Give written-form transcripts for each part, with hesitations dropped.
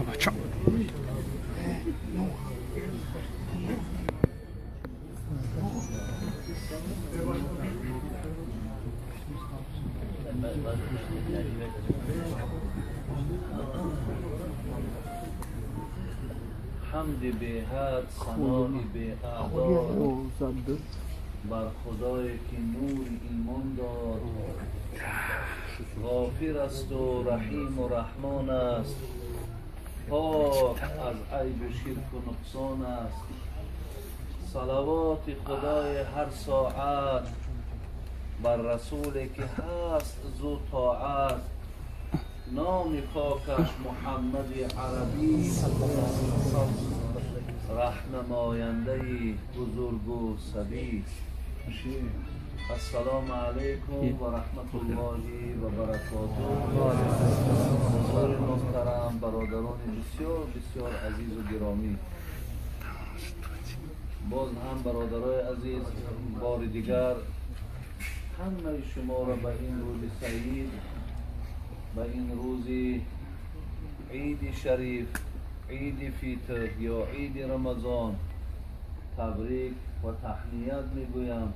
Бача. حمد بهاد ثناء به بر خدایی که نور ایمان داد، غافر است و رحیم و رحمان است، پاک از عیب و شرک و نقصان است. صلوات خدای هر ساعت بر رسولی که هست زو طاعت، نام پاکش محمد عربی، رهنماینده بزرگ و صبی. السلام علیکم و رحمت الله و برکاته. حضور محترم، برادران بسیار بسیار عزیز و گرامی، باز هم برادرای عزیز، بار دیگر همه شما را به این روز سعید، به این روز عید شریف، عید فیتر یا عید رمضان تبریک و تهنیت میگویم.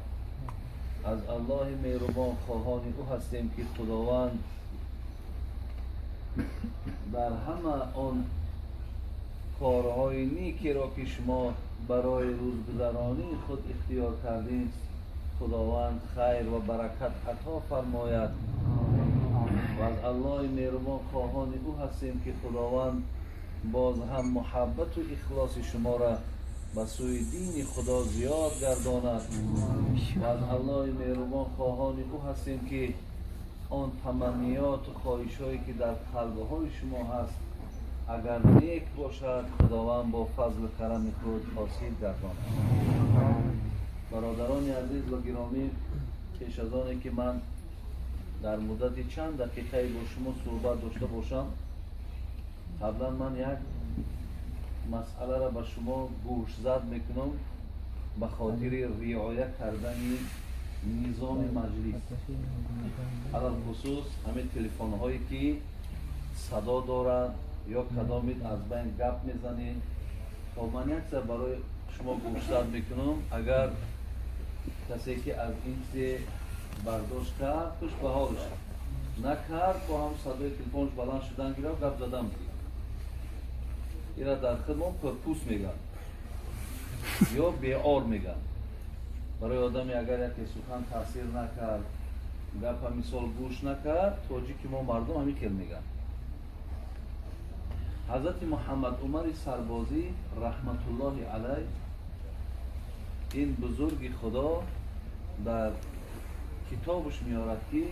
از الله مهربان خواهان او هستیم که خداوند در همه آن کارهای نیکی را که شما برای روزگذرانی خود اختیار کردید، خداوند خیر و برکت عطا فرماید. و از الله مهربان خواهان او هستیم که خداوند باز هم محبت و اخلاص شما را به سوی دین خدا زیاد گرداند. و از الله مهربان خواهان او هستیم که آن تمنیات و خواهش هایی که در قلب های شما هست، اگر نیک باشد، خداوند با فضل و کرم خود حاصل گرداند. برادران عزیز و گرامی، پیش از آنی که من در مدت چند دقیقه با شما صحبت داشته باشم، قبلا من یک مسئله را به شما گوشزد میکنم به خاطر رعایت کردن نظام مجلس، علی‌الخصوص همه تلفن هایی که صدا دارند یا کدامید از بین گپ میزنید. تا من یک چیز برای شما گوشزد میکنم، اگر کسی که از این چیز برداشت کرد خوش به حالش، نکرد با هم صدای تلفنش بلند شدن گرفت گپ زدن بگیرد. اینا در خدمت پرپوس میگن یا بیار میگن. برای آدمی اگر یکی سخن تاثیر نکرد، گپ مثال گوش نکرد، تاجیک ما مردم همین خیل میگن. حضرت محمد عمر سربازی رحمت الله علیه، این بزرگ خدا، در کتابش میارد که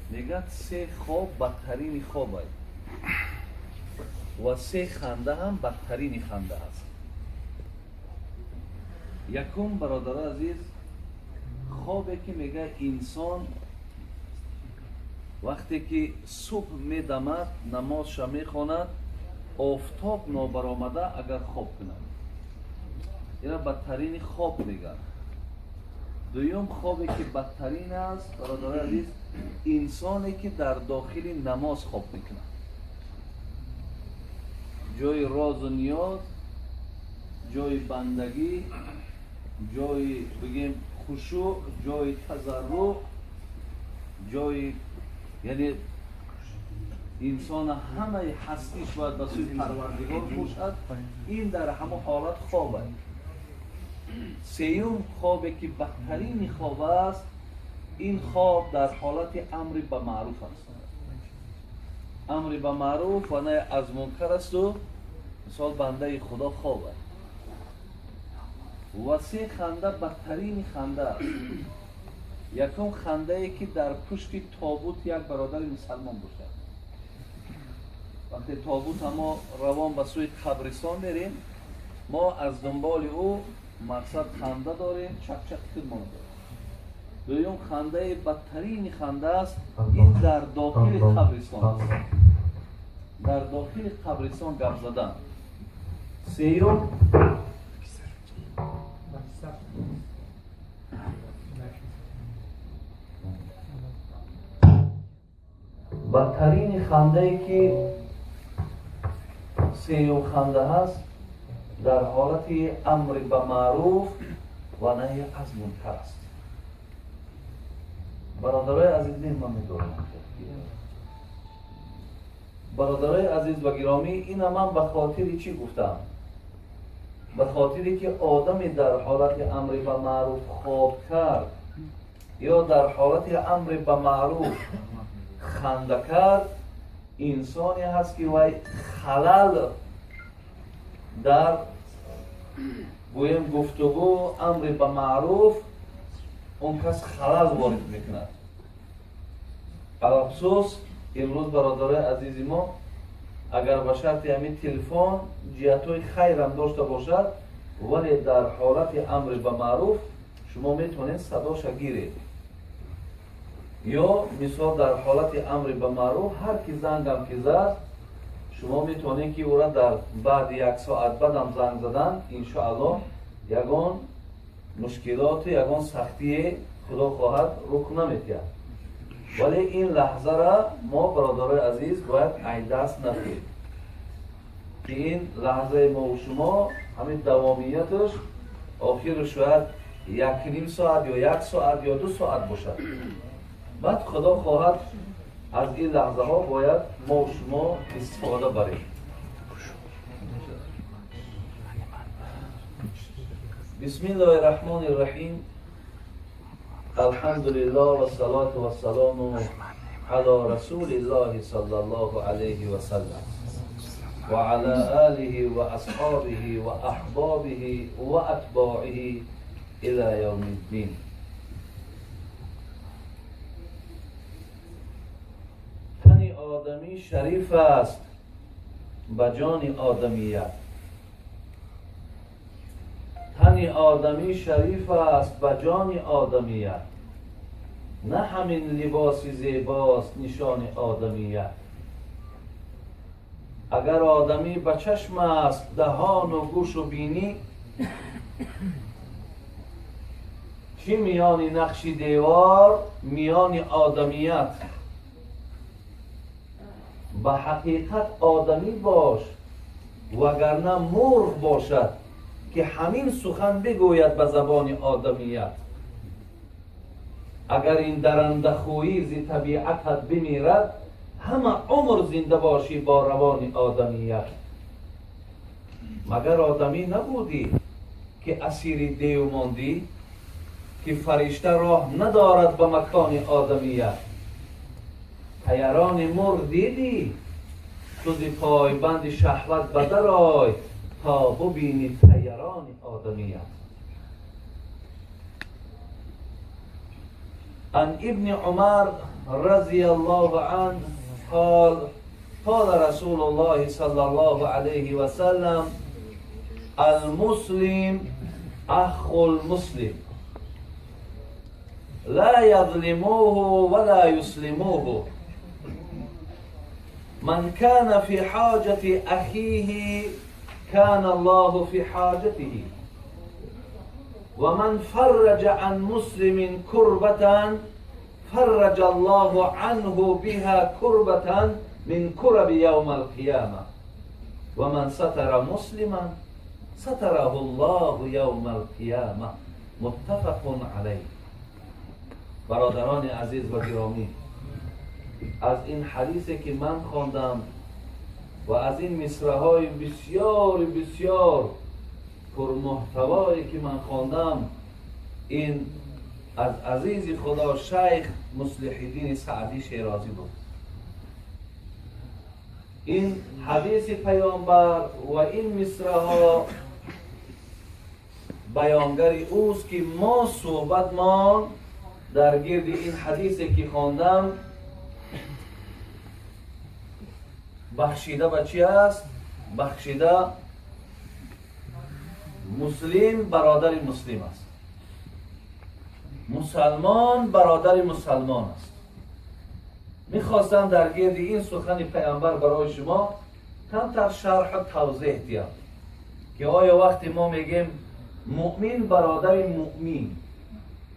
میگه سه خواب بدترین خواب است و سه خنده هم بدترین خنده است. یکم برادر عزیز، خوابی که میگه انسان وقتی که صبح میدمد، نمازش میخواند، آفتاب نابرآمده اگر خواب کند، اینا بدترین خواب میگن. دوم خوابی که بدترین است برادر عزیز، انسانی که در داخل نماز خواب میکند، جای راز و نیاز، جای بندگی، جای بگیم خشوع، جای تضرع، جای یعنی انسان همه هستیش باید به سوی پروردگار باشد، این در همه حالت خواب است. سیوم خوابی که بدترین خواب است، این خواب در حالت امر به معروف است. امر به معروف و نه از منکر است و مثال بنده خدا خواب است. و سه خنده بدترین خنده است. یکم خنده ای که در پشت تابوت یک برادر مسلمان باشد. وقتی تابوت ما روان به سوی قبرستان میریم، ما از دنبال او مقصد خنده داریم، چک چک خودمان داریم. دوم خنده بدترین خنده است، این در داخل قبرستان است، در داخل قبرستان گپ زدن. سیوم Бадтарини хандае ки сеюм ханда ҳаст, дар ҳолати амри ба маъруф ва наҳи аз мункар аст. Бародарои азиз, ман медорам. Бародарои азиз ва гиромӣ, ина ман ба хотири чӣ гуфтам? Ба хотире ки одаме дар ҳолати амри ба маъруф хоб кард ё дар ҳолати амри ба маъруф ханда кард, инсоне ҳаст ки вай халал дар гӯем гуфтугӯ амри ба маъруф он кас халал ворид мекунад. Афсӯс, имрӯз бародарои азизи мо, агар ба шарти ҳамин телефон ҷиҳатҳои хайрам дошта бошад, вале дар ҳолати амри ба маъруф шумо метавонед садоша гиред. Ё мисол дар ҳолати амри ба маъруф ҳар ки зангам ки зад, шумо метавонед ки ӯра дар баъди як соат баъдам занг задан, иншоаллоҳ ягон мушкилоту ягон сахтие худо хоҳад рух наметиҳад. Вале ин лаҳзара мо, бародарои азиз, бояд айдаст надиҳем, ки ин лаҳзаи мову шумо ҳамин давомияташ охиру шояд 1.5 соат ё 1 соат ё 2 соат бошад. Баъд худо хоҳад аз ин лаҳзаҳо бояд мову шумо истифода барем. Бисмиллоҳи раҳмони раҳим. Алҳамдулиллоҳ вассалоту вассалому ала расулиллоҳи саллаллоҳу алайҳи васаллам ва ала олиҳи ва асҳобиҳи ва аҳбобиҳи ва атбоиҳи ила явмиддин. Тани одамӣ шариф аст ба ҷони одамият. Тани одамӣ шариф аст ба ҷони одамият. На ҳамин либоси зебост нишони одамият. Агар одамӣ ба чашм аст даҳону гӯшу бинӣ, чӣ миёни нақши девор миёни одамият. Ба ҳақиқат одамӣ бош, вагарна мурғ бошад ки ҳамин сухан бигӯяд ба забони одамият. Агар ин дарандахӯӣ зи табиатат бимирад, ҳама умр зинда бошӣ бо равони одамият. Магар одамӣ набудӣ ки асири дев мондӣ, ки фаришта роҳ надорад ба макони одамият. Тайарони мурғ дидӣ, ту зи пойбанди шаҳват ба дарой, то бубинӣ тайарони одамият. Ан ибни Умар разияллоҳу анҳу қол қол расулуллоҳи саллаллоҳу алайҳи васаллам: алмуслим ахул муслим ла язлимуҳу ва ла юслимуҳу ман кана фи ҳоҷати ахиҳи кана Аллоҳу фи ҳоҷатиҳи ва ман фарраҷа ан муслимин курбатан фарраҷа Аллоҳу анҳу биҳа курбатан мин кураби явмал қияма ва ман сатара муслиман сатараҳу Аллоҳу явмал қияма. Муттафақун алайҳ. Бародарони азиз ва гиромӣ, аз ин ҳадисе ки ман хондам ва аз ин мисраҳои бисёр бисёр пурмуҳтавое ки ман хондам, ин аз азизи Худо шайх Муслиҳиддини Саъдӣ Шерозӣ буд. Ин ҳадиси паёмбар ва ин мисраҳо баёнгари ӯст ки мо суҳбатмон дар гирди ин ҳадисе ки хондам бахшида ба чӣ аст? Бахшида муслим бародари муслим аст, мусалмон бародари мусалмон аст. Мехостам дар гирди ин сухани паёмбар барои шумо камтар шарҳу тавзеҳ диҳам, ки оё вақте мо мегӯем муъмин бародари муъмин,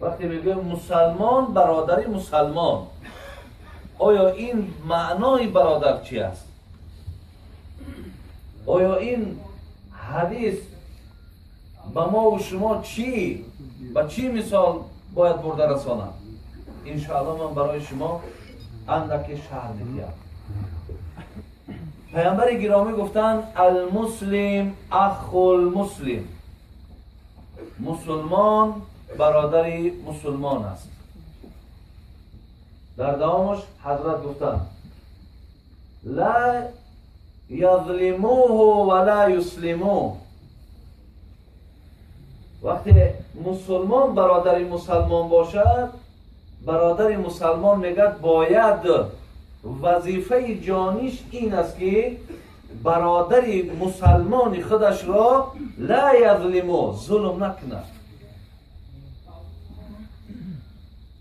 вақте мегӯем мусалмон бародари мусалмон, Оё ин маънои бародар чӣ аст? Оё ин ҳадис ба мо шумо чӣ ба чӣ мисол бояд бурда расонад? Иншоалло ман барои шумо андаке шарҳ медиҳам. Паёмбари гиромӣ гуфтанд: المسلم أخو المسلم. Мусулмон бародари мусулмон аст. Дар давомаш ҳазрат гуфтанд: لا يظلمه ولا يسلمه. Вақте мусулмон бародари мусалмон бошад, бародари мусалмон мегӯяд, бояд вазифаи ҷониш ин аст, ки бародари мусалмони худашро لا يظلمه, зулм накунад,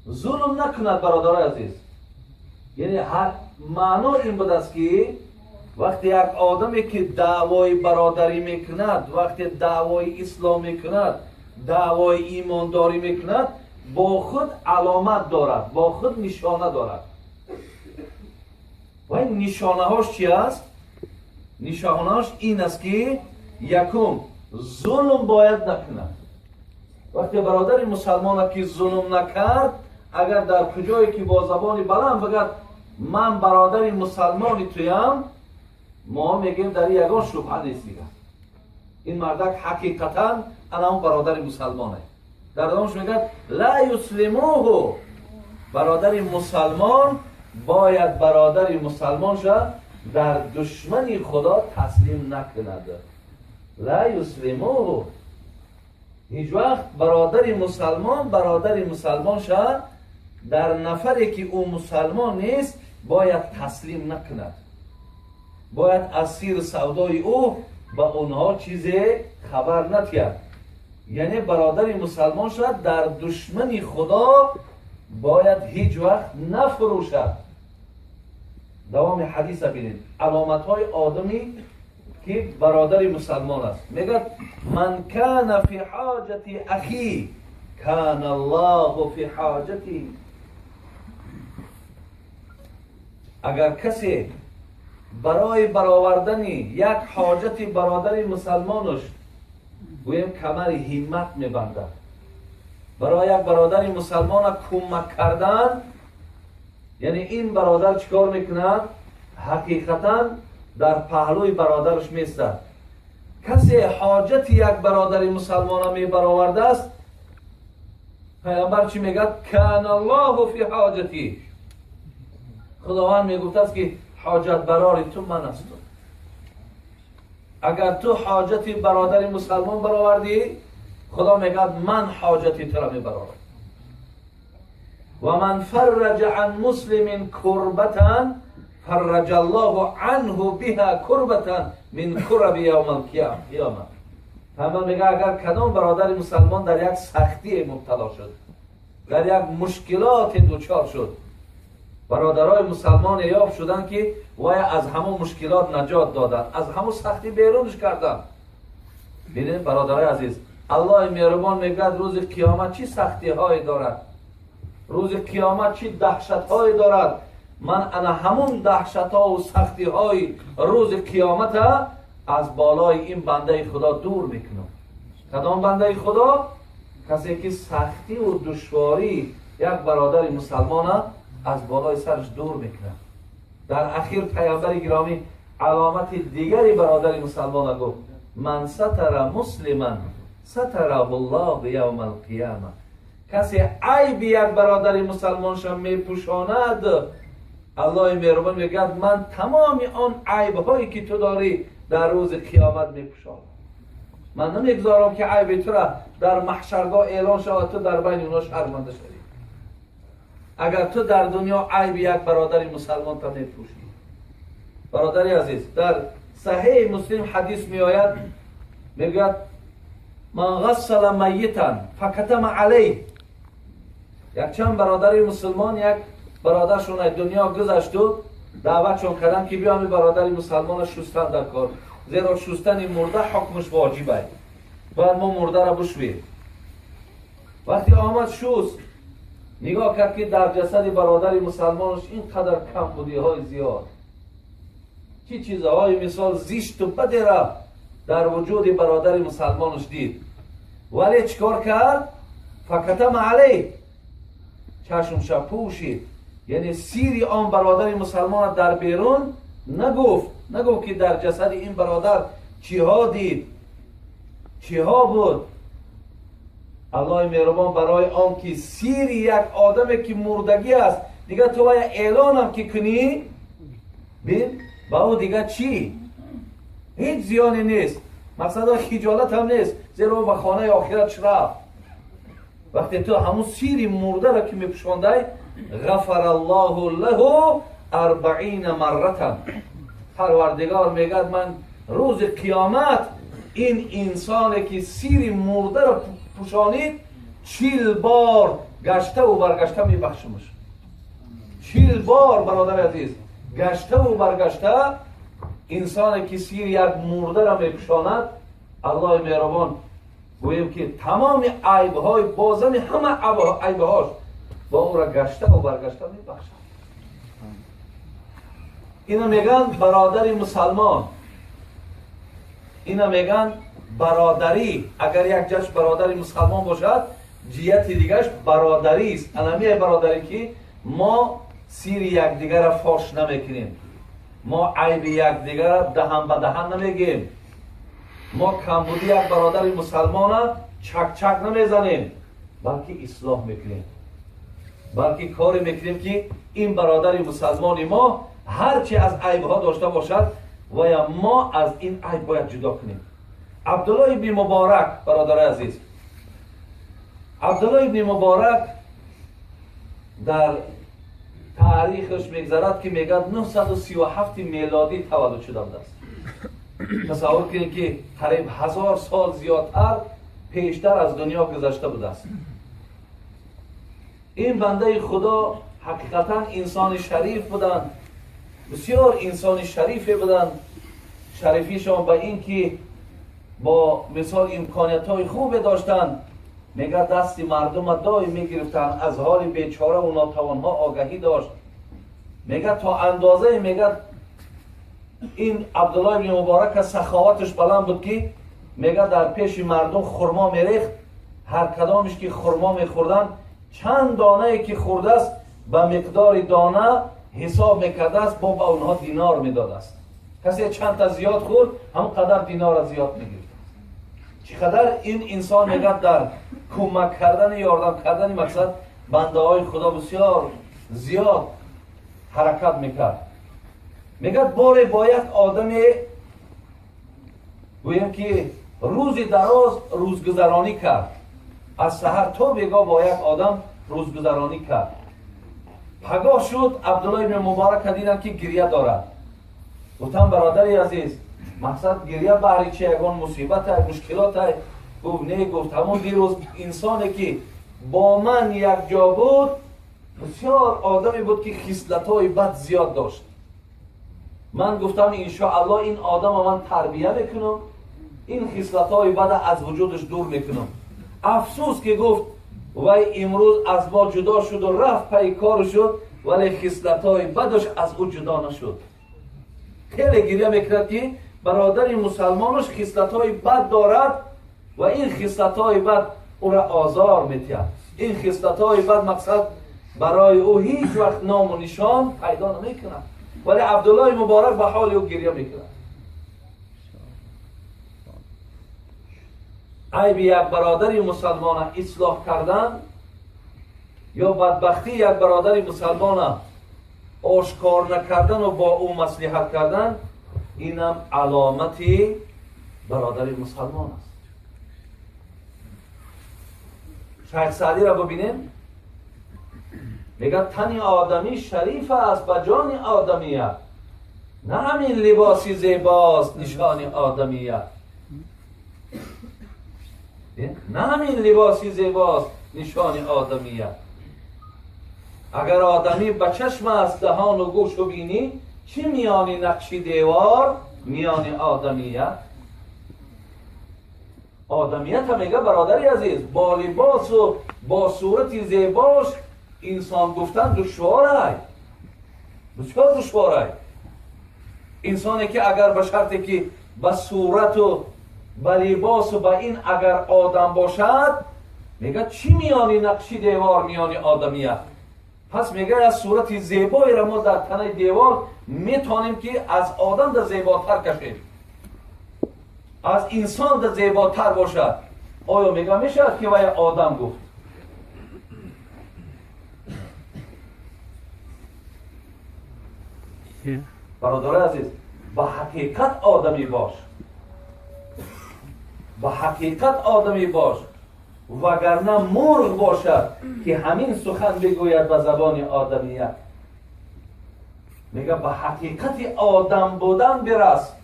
зулм накунад. Бародарои азиз, яъне маъно ин будааст, ки вақте як одаме ки даъвои бародарӣ мекунад, вақте даъвои ислом мекунад, даъвои имондорӣ мекунад, бо худ аломат дорад, бо худ нишона дорад. Ва ин нишонаҳош чи аст? Нишонаҳош ин аст, ки якум, зулм бояд накунад. Вақте бародари мусалмона ки зулм накард, агар дар куҷое ки бо забони баланд бигӯяд: «Ман бародари мусалмони туям», мо мегӯем, дар ягон шубҳа нест, дигар ин мардак ҳақиқатан ана он бародари мусалмоне. Дар давомаш мегӯяд: لا يسلمه. Бародари мусалмон бояд бародари мусалмонша дар душмани худо таслим накунад. لا يسلمه. Ҳеҷ вақт бародари мусалмон бародари мусалмонша дар нафаре ки ӯ мусалмон нест бояд таслим накунад, бояд аз сиру савдои ӯ ба онҳо чизе хабар натиҳад. Яъне бародари мусалмон шавад, дар душмани худо бояд ҳеҷ вақт нафурӯшад. Давоми ҳадиса бинед, аломатҳои одами ки бародари мусалмон аст. Мегӯяд: من كان في حاجة أخيه كان الله في حاجته. Агар касе барои баровардани як ҳоҷати бародари мусалмонаш, гӯем, камари ҳиммат мебандад, барои як бародари мусалмона кӯмак кардан, яъне ин бародар чӣ кор мекунад? Ҳақиқатан дар паҳлӯи бародараш местад. Касе ҳоҷати як бародари мусалмона мебаровардааст, пайғамбар чӣ мегӯяд? كان الله في حاجته. Худованд мегуфтааст, ки ҳоҷатбарори ту ман ҳастам. Агар ту ҳоҷати бародари мусалмон баровардӣ, худо мегӯяд: «Ман ҳоҷати туро мебарорам». ومن فرج عن مسلم كربة فرج الله عنه بها كربة من كرب يوم القيامة. Пайғамбар мегӯяд, агар кадом бародари мусалмон дар як сахтие мубтало шуд, дар як мушкилоте дучор шуд, бародарои мусалмоне ёфт шуданд, ки вая аз ҳамон мушкилот наҷот доданд, аз ҳамон сахтӣ берунш карданд. Бинед, бародарои азиз, Аллоҳи меҳрубон мегӯяд, рӯзи қиёмат чӣ сахтиҳое дорад, рӯзи қиёмат чӣ даҳшатҳое дорад, ман ана ҳамон даҳшатҳову сахтиҳои рӯзи қиёмата аз болои ин бандаи худо дур мекунам. Кадом бандаи худо? Касе ки сахтиву душворӣ як бародари мусалмона аз болои сараш дур мекунад. Дар ахир пайғамбари гиромӣ аломати дигари бародари мусалмона гуфт: من ستر مسلما ستره الله يوم القيامة. Касе айби як бародари мусалмонша мепӯшонад, Аллоҳи меҳрубон мегӯяд: «Ман тамоми он айбҳое ки ту дорӣ дар рӯзи қиёмат мепӯшонам. Ман намегузорам, ки айби тура дар маҳшаргоҳ эълон шавад, ту дар байни онҳо шарманда шавӣ». Агар ту дар дунё айби як бародари мусалмонта мепӯшӣ. Бародари азиз, дар Саҳеҳи Муслим ҳадис меояд, мегӯяд: من غسل ميتا فكتم عليه. Якчанд бародари мусулмон як бародаршон аз дунё гузашту даъватшон карданд, ки биёми бародари мусалмона шустан дар кор, зеро шустани мурда ҳукмаш воҷиб аст, бояд мо мурдаро бишӯем. Вақте омад шуст. Нигоҳ кард, ки дар ҷасади бародари мусалмонаш ин қадар камбудиҳои зиёд, чӣ чизҳои мисол зишту бадера дар вуҷуди бародари мусалмонаш дид. Вале чӣ кор кард? Факатама алайҳ, чашмша пӯшид, яъне сири он бародари мусалмона дар берун нагуфт, нагуфт, ки дар ҷасади ин бародар чиҳо дид, чиҳо буд. Аллоҳи меҳрубон барои он ки сири як одаме ки мурдагӣ аст, дигар ту вая эълонам ки кунӣ, бин, ба ӯ дигар чӣ, ҳеҷ зиёне нест, мақсадо хиҷолат ҳам нест, зеро ӯ ба хонаи охиратш рафт. Вақте ту ҳамун сири мурдаро ки мепӯшондай, ғафара Аллоҳу лаҳу 40 марратан, Парвардигор мегӯяд: ман рӯзи қиёмат ин инсоне ки сири мурдаро пӯшонид, 40 бор гаштаву баргашта мебахшимаш. 40 бор, бародари азиз, гаштаву баргашта. Инсоне ки сири як мурдаро мепӯшонад, Аллоҳи меҳрубон, гӯем ки тамоми айбҳои бозами ҳама айбҳош бо ӯра гаштаву баргашта мебахшад. Ина мегӯянд бародари мусалмон, ина мегӯянд бародарӣ. Агар як ҷаш бародари мусалмон бошад, ҷиҳати дигараш бародарист. Анамие бародарӣ, ки мо сири якдигарро фош намекунем, мо айби якдигарро даҳан ба даҳан намегӯем, мо камбуди як бародари мусалмона чакчак намезанем, балки ислоҳ мекунем, балки коре мекунем, ки ин бародари мусалмони мо ҳарчи аз айбҳо дошта бошад, вая мо аз ин айб бояд ҷудо кунем. Абдулло ибни Муборак, бародари азиз, Абдулло ибни Муборак дар таърихаш мегзарад, ки мегӯяд 937 мелодӣ таваллуд шуда будааст. Тасаввур кунед, ки қариб 1000 сол зиёдтар пештар аз дунё гузашта будааст. Ин бандаи Худо ҳақиқатан инсони шариф буданд, бисёр инсони шарифе буданд. Шарифишон ба ин ки бо мисол имкониятҳои хубе доштанд. Мегӯяд, дасти мардума доим мегирифтанд, аз ҳоли бечораву нотавонҳо огаҳӣ дошт. Мегӯяд, то андозае, мегӯяд, ин Абдулло ибни Муборака саховаташ баланд буд, ки мегӯяд, дар пеши мардум хурмо мерехт, ҳар кадомиш ки хурмо мехӯрданд, чанд донае ки хӯрдааст, ба миқдори дона ҳисоб мекардааст, бо ба онҳо динор медодааст. Касе чандта зиёд хӯрд, ҳамон қадар динора зиёд мегирифт. Чӣ қадар ин инсон, мегӯяд, дар кӯмак кардани, ёрдам кардани, мақсад, бандаҳои Худо бисёр зиёд ҳаракат мекард. Мегӯяд, боре бо як одаме, гӯем ки, рӯзи дароз рӯзгузаронӣ кард, аз саҳар то бегоҳ бо як одам рӯзгузаронӣ кард. Пагоҳ шуд, Абдулло ибни Муборака диданд, ки гирья дорад. Гуфтам: «Бародари азиз, мақсад, гирья баҳри чи? Ягон мусибатай, мушкилотай?» Гуфт: «Не». Гуфт: «Ҳамон дирӯз инсоне ки бо ман якҷо буд, бисёр одаме буд, ки хислатҳои бад зиёд дошт. Ман гуфтам, иншоаллоҳ, ин одама ман тарбия мекунам, ин хислатҳои бада аз вуҷудаш дур мекунам. Афсӯс ки, гуфт, вай имрӯз аз мо ҷудо шуду рафт, пайи кору шуд, вале хислатҳои бадаш аз ӯ ҷудо нашуд». Хеле гирья мекунад, ки бародари мусалмонаш хислатҳои бад дорад ва ин хислатҳои бад ӯра озор метиҳад. Ин хислатҳои бад, мақсад, барои ӯ ҳеҷ вақт ному нишон пайдо намекунад, вале Абдуллои Муборак ба ҳоли ӯ гирья мекунад. Айби як бародари мусалмона ислоҳ кардан ё бадбахтии як бародари мусалмона ошкор накардану бо ӯ маслиҳат кардан, инам аломати бародари мусалмон аст. Шайх Саъдиро бубинем, мегӯяд: тани одамӣ шариф аст ба ҷони одамият, на ҳамин либоси зебост нишони одамият, на ҳамин либоси зебост нишони одамият. Агар одамӣ ба чашм аст даҳону гӯшу бинӣ, чӣ миёни нақши девор миёни одамият? Одамията, мега, бародари азиз, бо либосу бо сурати зебош. Инсон гуфтан душвор аст, бисёр душвор аст. Инсоне ки агар ба шарте ки ба сурату ба либосу ба ин агар одам бошад, мегӯяд чӣ миёни нақши девор миёни одамият. Пас мегӯяд аз сурати зебоеро мо дар танаи девор метавонем ки аз одам да зеботар кашем, аз инсон да зеботар бошад. Оё мегӯяд мешавад ки вай одам гуфт? Бародарои азиз, ба ҳақиқат одамӣ бош, ба ҳақиқат одамӣ бош, вагарна мурғ бошад ки ҳамин сухан бигӯяд ба забони одамият. Мега ба ҳақиқати одам будан бирас,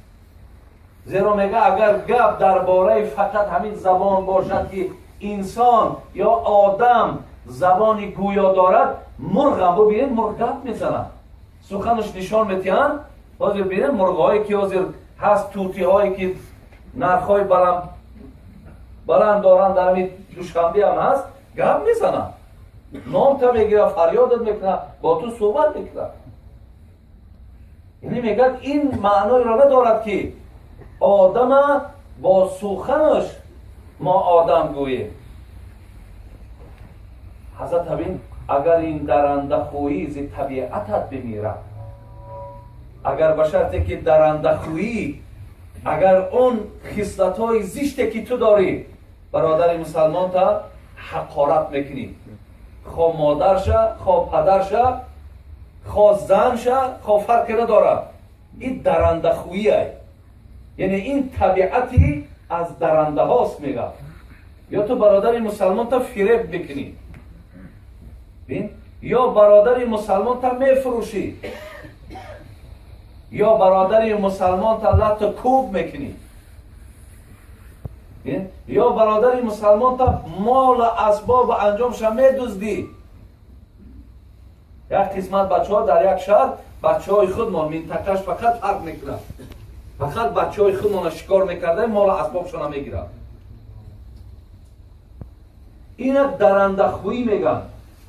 зеро мега агар гап дар бораи фақат ҳамин забон бошад ки инсон ё одам забони гӯё дорад, мурғам бубинед, мурғ гап мезанад, суханаш нишон метиҳанд. Ҳозир бинед мурғҳое ки ҳозир ҳаст, тӯтиҳое ки нархҳои баланд доранд, дар ҳамин Душанбе ҳам ҳаст, гап мезанад, номта мегирад, фарёдат мекунад, бо ту суҳбат мекунад. Яъне мегӯяд ин маъноеро надорад ки одама бо суханаш мо одам гӯем. Ҳазрат ҳабин агар ин дарандахӯӣ зи табиатат бимирад, агар ба шарте ки дарандахӯӣ, агар он хислатҳои зиште ки ту дорӣ, бародари мусалмонта ҳақорат мекунӣ, хо модарша, хо падарша, хо занша, хо фарқе надорад, ин дарандахӯӣ, яъне ин табиати аз дарандаҳост. Мегӯяд ё ту бародари мусалмонта фиреб мекунӣ, ё бародари мусалмонта мефурӯшӣ, ё бародари мусалмонта лату кӯб мекунӣ, ё бародари мусалмонта молу асбобу анҷомша медуздӣ. Як қисмат бачаҳо дар як шаҳр, бачаҳои худмон, минтақаш фақат фарқ мекунад, фақат бачаҳои худмона шикор мекарда, молу асбобшона мегирад. Ина дарандахӯӣ мегӯянд.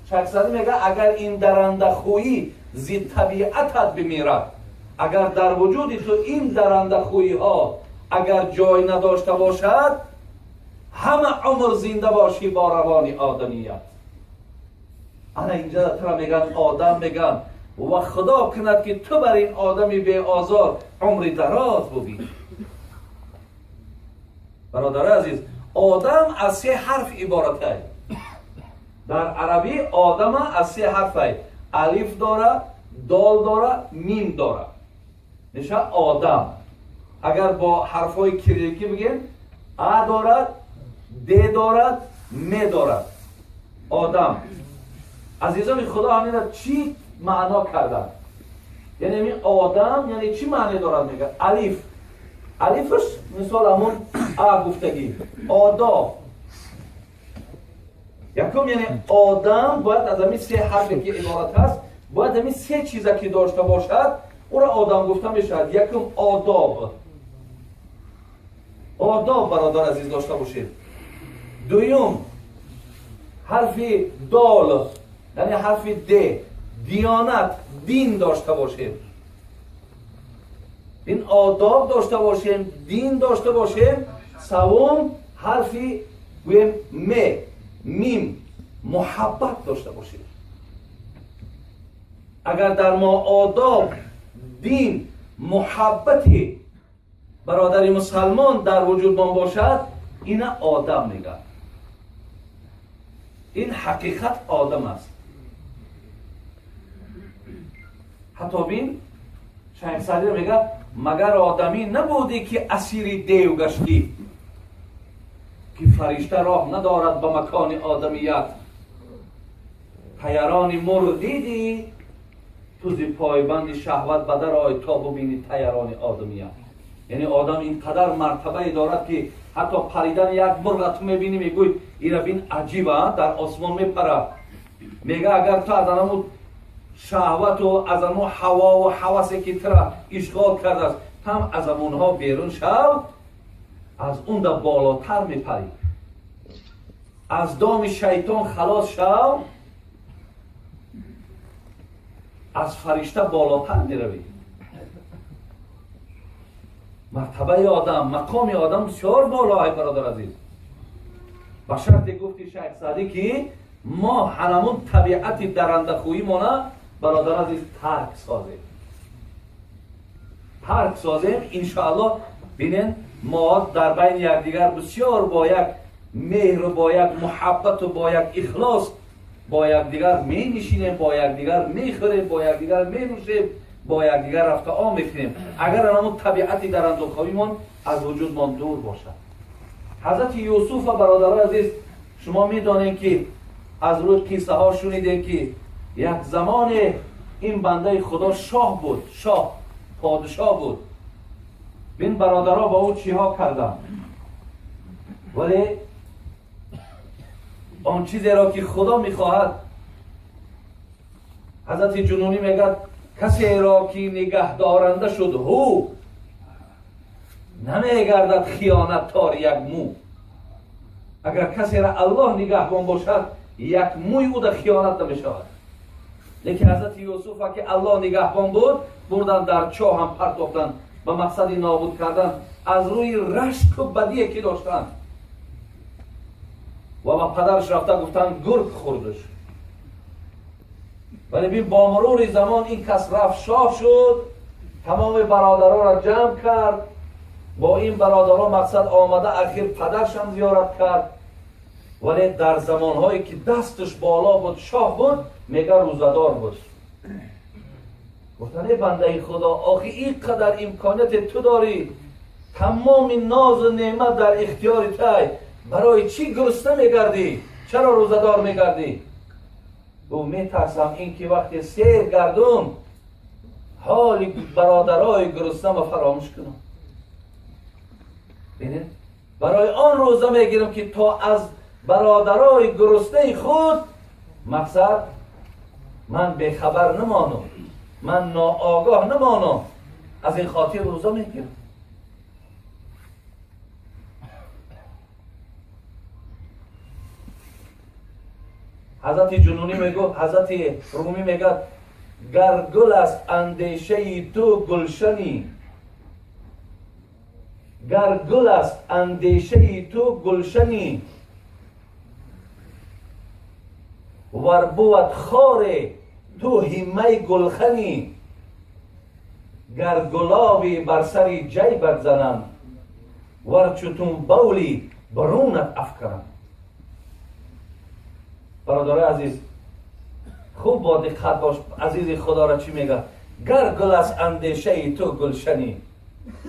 Шайх Саъдӣ мегӯяд агар ин дарандахӯӣ зи табиатат бимирад, агар дар вуҷуди ту ин дарандахӯиҳо агар ҷой надошта бошад, ҳама умр зинда бошӣ бо равони одамият. Ана инҷа тура мегӯянд одам мегӯянд, ва худо кунад ки ту бар ин одами беозор умри дароз бубинӣ. Бародари азиз, одам аз се ҳарф иборат аст. Дар арабӣ одама аз се ҳарф аст: алиф дора, дол дора, мим дора, мешавад одам. Агар бо ҳарфҳои кирилликӣ бигем, а дорад, д дорад, м дорад, одам. Азизони худо, ҳамина чӣ маъно карданд? Яъне ҳамин одам яъне чӣ маъне дорад? Мегӯяд алиф, алифаш мисол ҳамун а гуфтагӣ, одоб якум, яъне одам бояд аз ҳамин се ҳарфе ки иборат аст, бояд ҳамин се чиза ки дошта бошад, ӯро одам гуфта мешавад. Якум одоб, одоб бародар азиз дошта бошед. Дуюм ҳарфи дол, яъне ҳарфи д, диёнат, дин дошта бошем. Ин одоб дошта бошем, дин дошта бошем. Савум ҳарфи гӯем м, мим, муҳаббат дошта бошем. Агар дар мо одоб, дин, муҳаббати бародари мусалмон дар вуҷудмон бошад, ина одам мегӯяд. Ин ҳақиқат одам аст. Ҳатто бин, Шайх Саъдӣ мегӯяд магар одамӣ набудӣ ки асири дев гаштӣ, ки фаришта роҳ надорад ба макони одамият. Таярони мурғ дидӣ, ту зи пойбанди шаҳват ба дар ой то бубинӣ таярони одамият. Яъне одам ин қадар мартабае дорад ки ҳатто паридани як мурға ту мебинӣ, мегӯй ира бин, аҷиба, дар осмон мепарад. Мега агар ту аз анаму шаҳвату аз ану ҳавову ҳавасе ки тура ишғол кардааст, там аз амонҳо берун шав, аз он да болотар мепарӣ, аз доми шайтон халос шав. Аз фаришта болотар меравӣ. Мартабаи одам, мақоми одам бисёр боло, ай бародар азиз. Ба шарте гуфти Шайх Саъдӣ, ки мо ҳанамун табиати дарандахӯимона, бародар азиз, тарк созем, тарк созем, иншоаллоҳ. Бинен, мо дар байни якдигар бисёр бо як меҳру бо як муҳаббату бо як ихлос бо якдигар менишинем, бо якдигар мехӯрем, бо якдигар менӯшем, бо якдигар рафта ом мекунем, агар ҳамун табиати дарандахӯимон аз вуҷудмон дур бошад. Ҳазрати Юсуфа, бародарои азиз, шумо медонем, ки аз рӯи қиссаҳо шунидем, ки як замоне ин бандаи Худо шоҳ буд, шоҳ, подишоҳ буд. Бин, бародаро ба ӯ чиҳо карданд, вале он чизеро ки Худо мехоҳад, Ҳазрати Ҷунунӣ мегӯяд: касеро ки нигаҳдоранда шуд ҳу, намегардад хиёнат тори як мӯ. Агар касеро Аллоҳ нигаҳбон бошад, як мӯи ӯ дар хиёнат намешавад. Лекин Ҳазрати Юсуфа, ки Аллоҳ нигаҳбон буд, бурдан дар чоҳ ҳам партофтанд ба мақсади нобуд кардан аз рӯи рашку бадие ки доштанд, ва ба падараш рафта гуфтанд: гург хӯрдаш. Вале бин, бо мурури замон ин кас рафт, шоҳ шуд, тамоми бародаронро ҷамъ кард, бо ин бародарон мақсад омада ахир падаршам зиёрат кард. Вале дар замонҳое ки дасташ боло буд, шоҳ буд, мега, рӯзадор буд. Гуфтан: эй бандаи Худо, охи ин қадар имконияте ту дорӣ, тамоми нозу неъмат дар ихтиёри тай, барои чӣ гурусна мегардӣ, чаро рӯзадор мегардӣ? Гуфт: метарсам ин ки вақте сер гардум, ҳоли бародарои гуруснама фаромӯш кунам. Бинед, барои он рӯза мегирам, ки то аз бародарои гуруснаи худ мақсад ман бехабар намонам, ман ноогоҳ намонам, аз ин хотир рӯза мегирам. Ҳазрати Ҷунунӣ мегӯ, Ҳазрати Румӣ мегӯяд: гар гул аст андешаи ту гулшанӣ, гар гул аст андешаи ту гулшанӣ, вар бувад хоре ту ҳиммаи гулханӣ, гар гулобӣ бар сари ҷайбат занам, вар чутун бавли барунат афканам. Бародарои азиз, хуб бо диққат бош, азизи Худоро чӣ мегӯяд: гар гул аст андешаи ту гулшанӣ.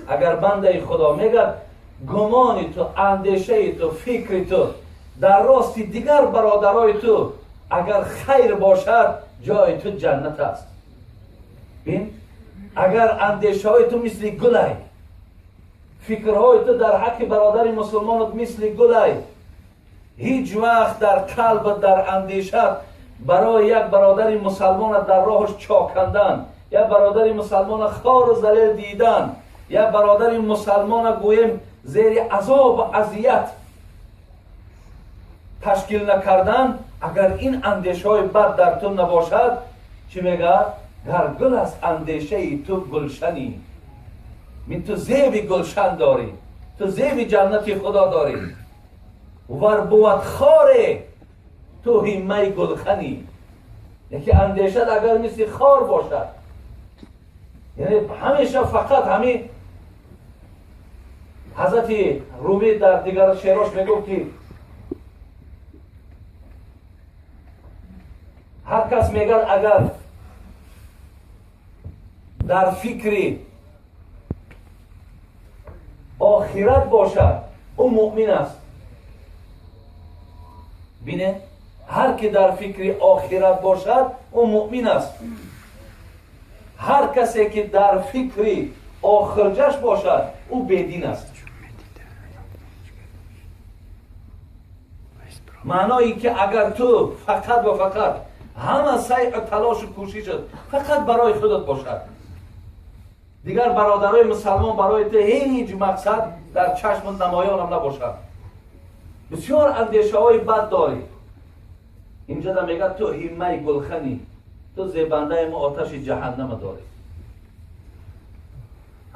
Агар, бандаи Худо, мегӯяд, гумони ту, андешаи ту, фикри ту дар рости дигар бародарои ту агар хайр бошад, ҷои ту ҷаннат аст. Бин, агар андешаҳои ту мисли гулай, фикрҳои ту дар ҳаққи бародари мусулмонат мисли гулай, ҳеҷ вақт дар қалбат, дар андешат барои як бародари мусалмонат дар роҳаш чоҳ кандан, як бародари мусалмона хору залил дидан, як бародари мусалмона гӯем зери азобу азият ташкил накардан, агар ин андешаҳои бад дар ту набошад, чӣ мегӯяд? Гар гул аст андешаи ту гулшанӣ, мин ту зеби гулшан дорӣ, ту зеби ҷаннати Худо дорӣ, вар бувад хоре ту ҳиммаи гулханӣ. Яке андешат агар мисли хор бошад, яъне ҳамеша фақат ҳамин. Ҳазрати Румӣ дар дигар шеърош мегуфт, ки ҳар кас мегӯяд, агар дар фикри охират бошад, ӯ муъмин аст. Бине, ҳар ки дар фикри охират бошад, ӯ муъмин аст, ҳар касе ки дар фикри охирҷаш бошад, ӯ бедин аст. Маъное ки агар ту фақат ва фақат ҳама сайъу талошу кӯшишат фақат барои худат бошад, дигар бародарои мусалмон барои ту ҳеҷ мақсад дар чашму намоёнам набошад, бисёр андешаҳои бад дорӣ, инҷода мегӯяд: ту ҳиммаи гулханӣ. Ту зебандаи мо оташи ҷаҳаннама дорӣ.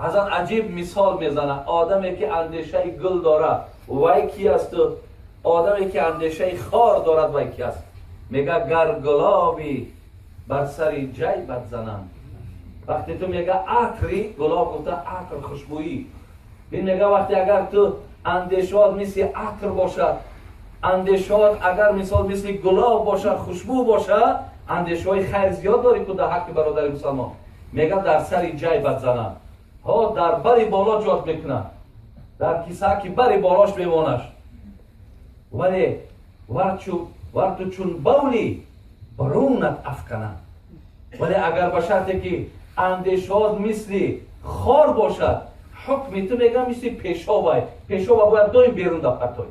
Ҳазрат аҷиб мисол мезанад. Одаме ки андешаи гул дорад вай ки асту одаме ки андешаи хор дорад вай ки аст. Мега гар гулоби бар сари ҷайбат занам. Вақте ту мега атри гулоб гуфта атр хушбӯӣ. Бин мега вақте агар ту андешаот мисли атр бошад, андешаот агар мисол мисли гулоб бошад, хушбӯ бошад, андешаҳои хайр зиёд дорӣ ку дар ҳаққи бародари мусалмон. Мега дар сари ҷайбат занам. Ҳо дар бари боло ҷот мекунад, дар кисаки бари болош мемонаш. Вале вар ту чун бавли барунат афканам. Вале агар ба шарте ки андешаот мисли хор бошад, ҳукми ту мега мисли пешобай. Пешоба бояд доим берун дапартой.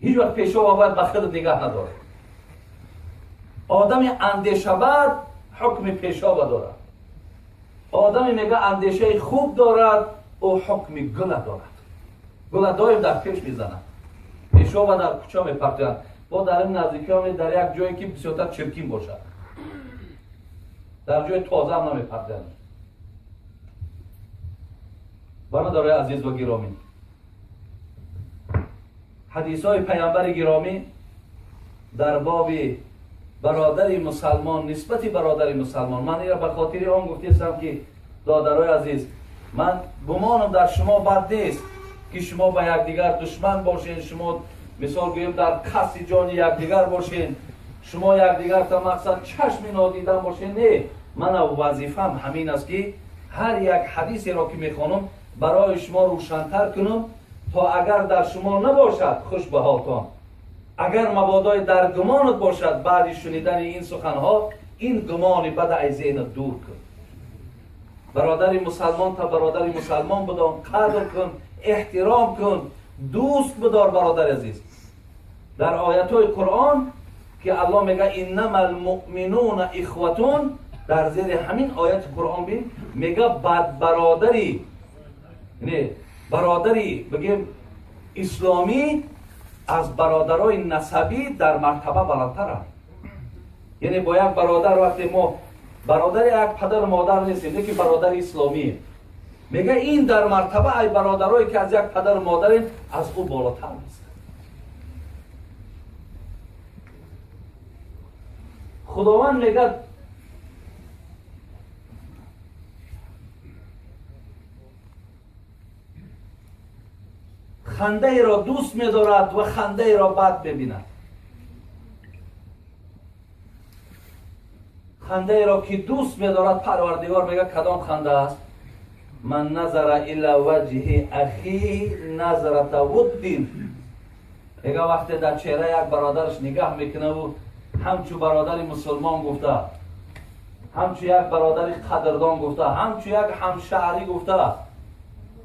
Ҳеҷ вақт пешоба бояд ба худат нигаҳ надорад. Одами андешабад ҳукми пешоба дорад. Одами мега андешаи хуб дорад, ӯ ҳукми гула дорад. Гула доим дар пеш мезанад, пешоба дар кӯча мепартоянд. Бо дар ин наздикиҳо дар як ҷое ки бисёртар чиркин бошад, дар ҷои тозаам намепартоянд. Бародарои азиз ва гиромӣ, ҳадисҳои паямбари гиромӣ дар боби бародари мусалмон, нисбати бародари мусалмон, ман инро ба хотири он гуфтаистам ки додарои азиз, ман гумонам дар шумо бад нест ки шумо ба якдигар душман бошен, шумо мисол гӯем дар қасди ҷони якдигар бошен, шумо якдигар та мақсад чашми нодидан бошен. Не, мана вазифам ҳамин аст ки ҳар як ҳадисеро ки мехонам барои шумо рӯшантар кунам, то агар дар шумо набошад хуш ба ҳолтон, агар мабодои дар гумонат бошад, баъди шунидани ин суханҳо ин гумони бада аз зеҳнат дур кун. Бародари мусалмон та бародари мусалмон будон, қадр кун, эҳтиром кун, дӯст бидор. Бародари азиз, дар оятҳои Қуръон ки Аллоҳ мега иннама алмуъминуна ихватун, дар зери ҳамин ояти Қуръон бин мега бад бародари, не бародари бигем исломӣ аз бародарои насабӣ дар мартаба баландтаранд. Яъне бо як бародар вақте мо бародари як падару модар нестем, лекин бародари исломием, мега ин дар мартаба ай бародарое ки аз як падару модарем аз ӯ болотар нест. Худованд мегӯяд хандаеро дӯст медорад ва хандаеро бад мебинад. Хандаеро ки дӯст медорад, Парвардигор мегӯяд кадом ханда аст? Ман назара ила ваҷҳи ахиҳи назрата вуддин. Мега вақте дар чеҳраи як бародараш нигаҳ мекунаву ҳамчу бародари мусулмон гуфта, ҳамчу як бародари қадрдон гуфта, ҳамчу як ҳамшаҳрӣ гуфта,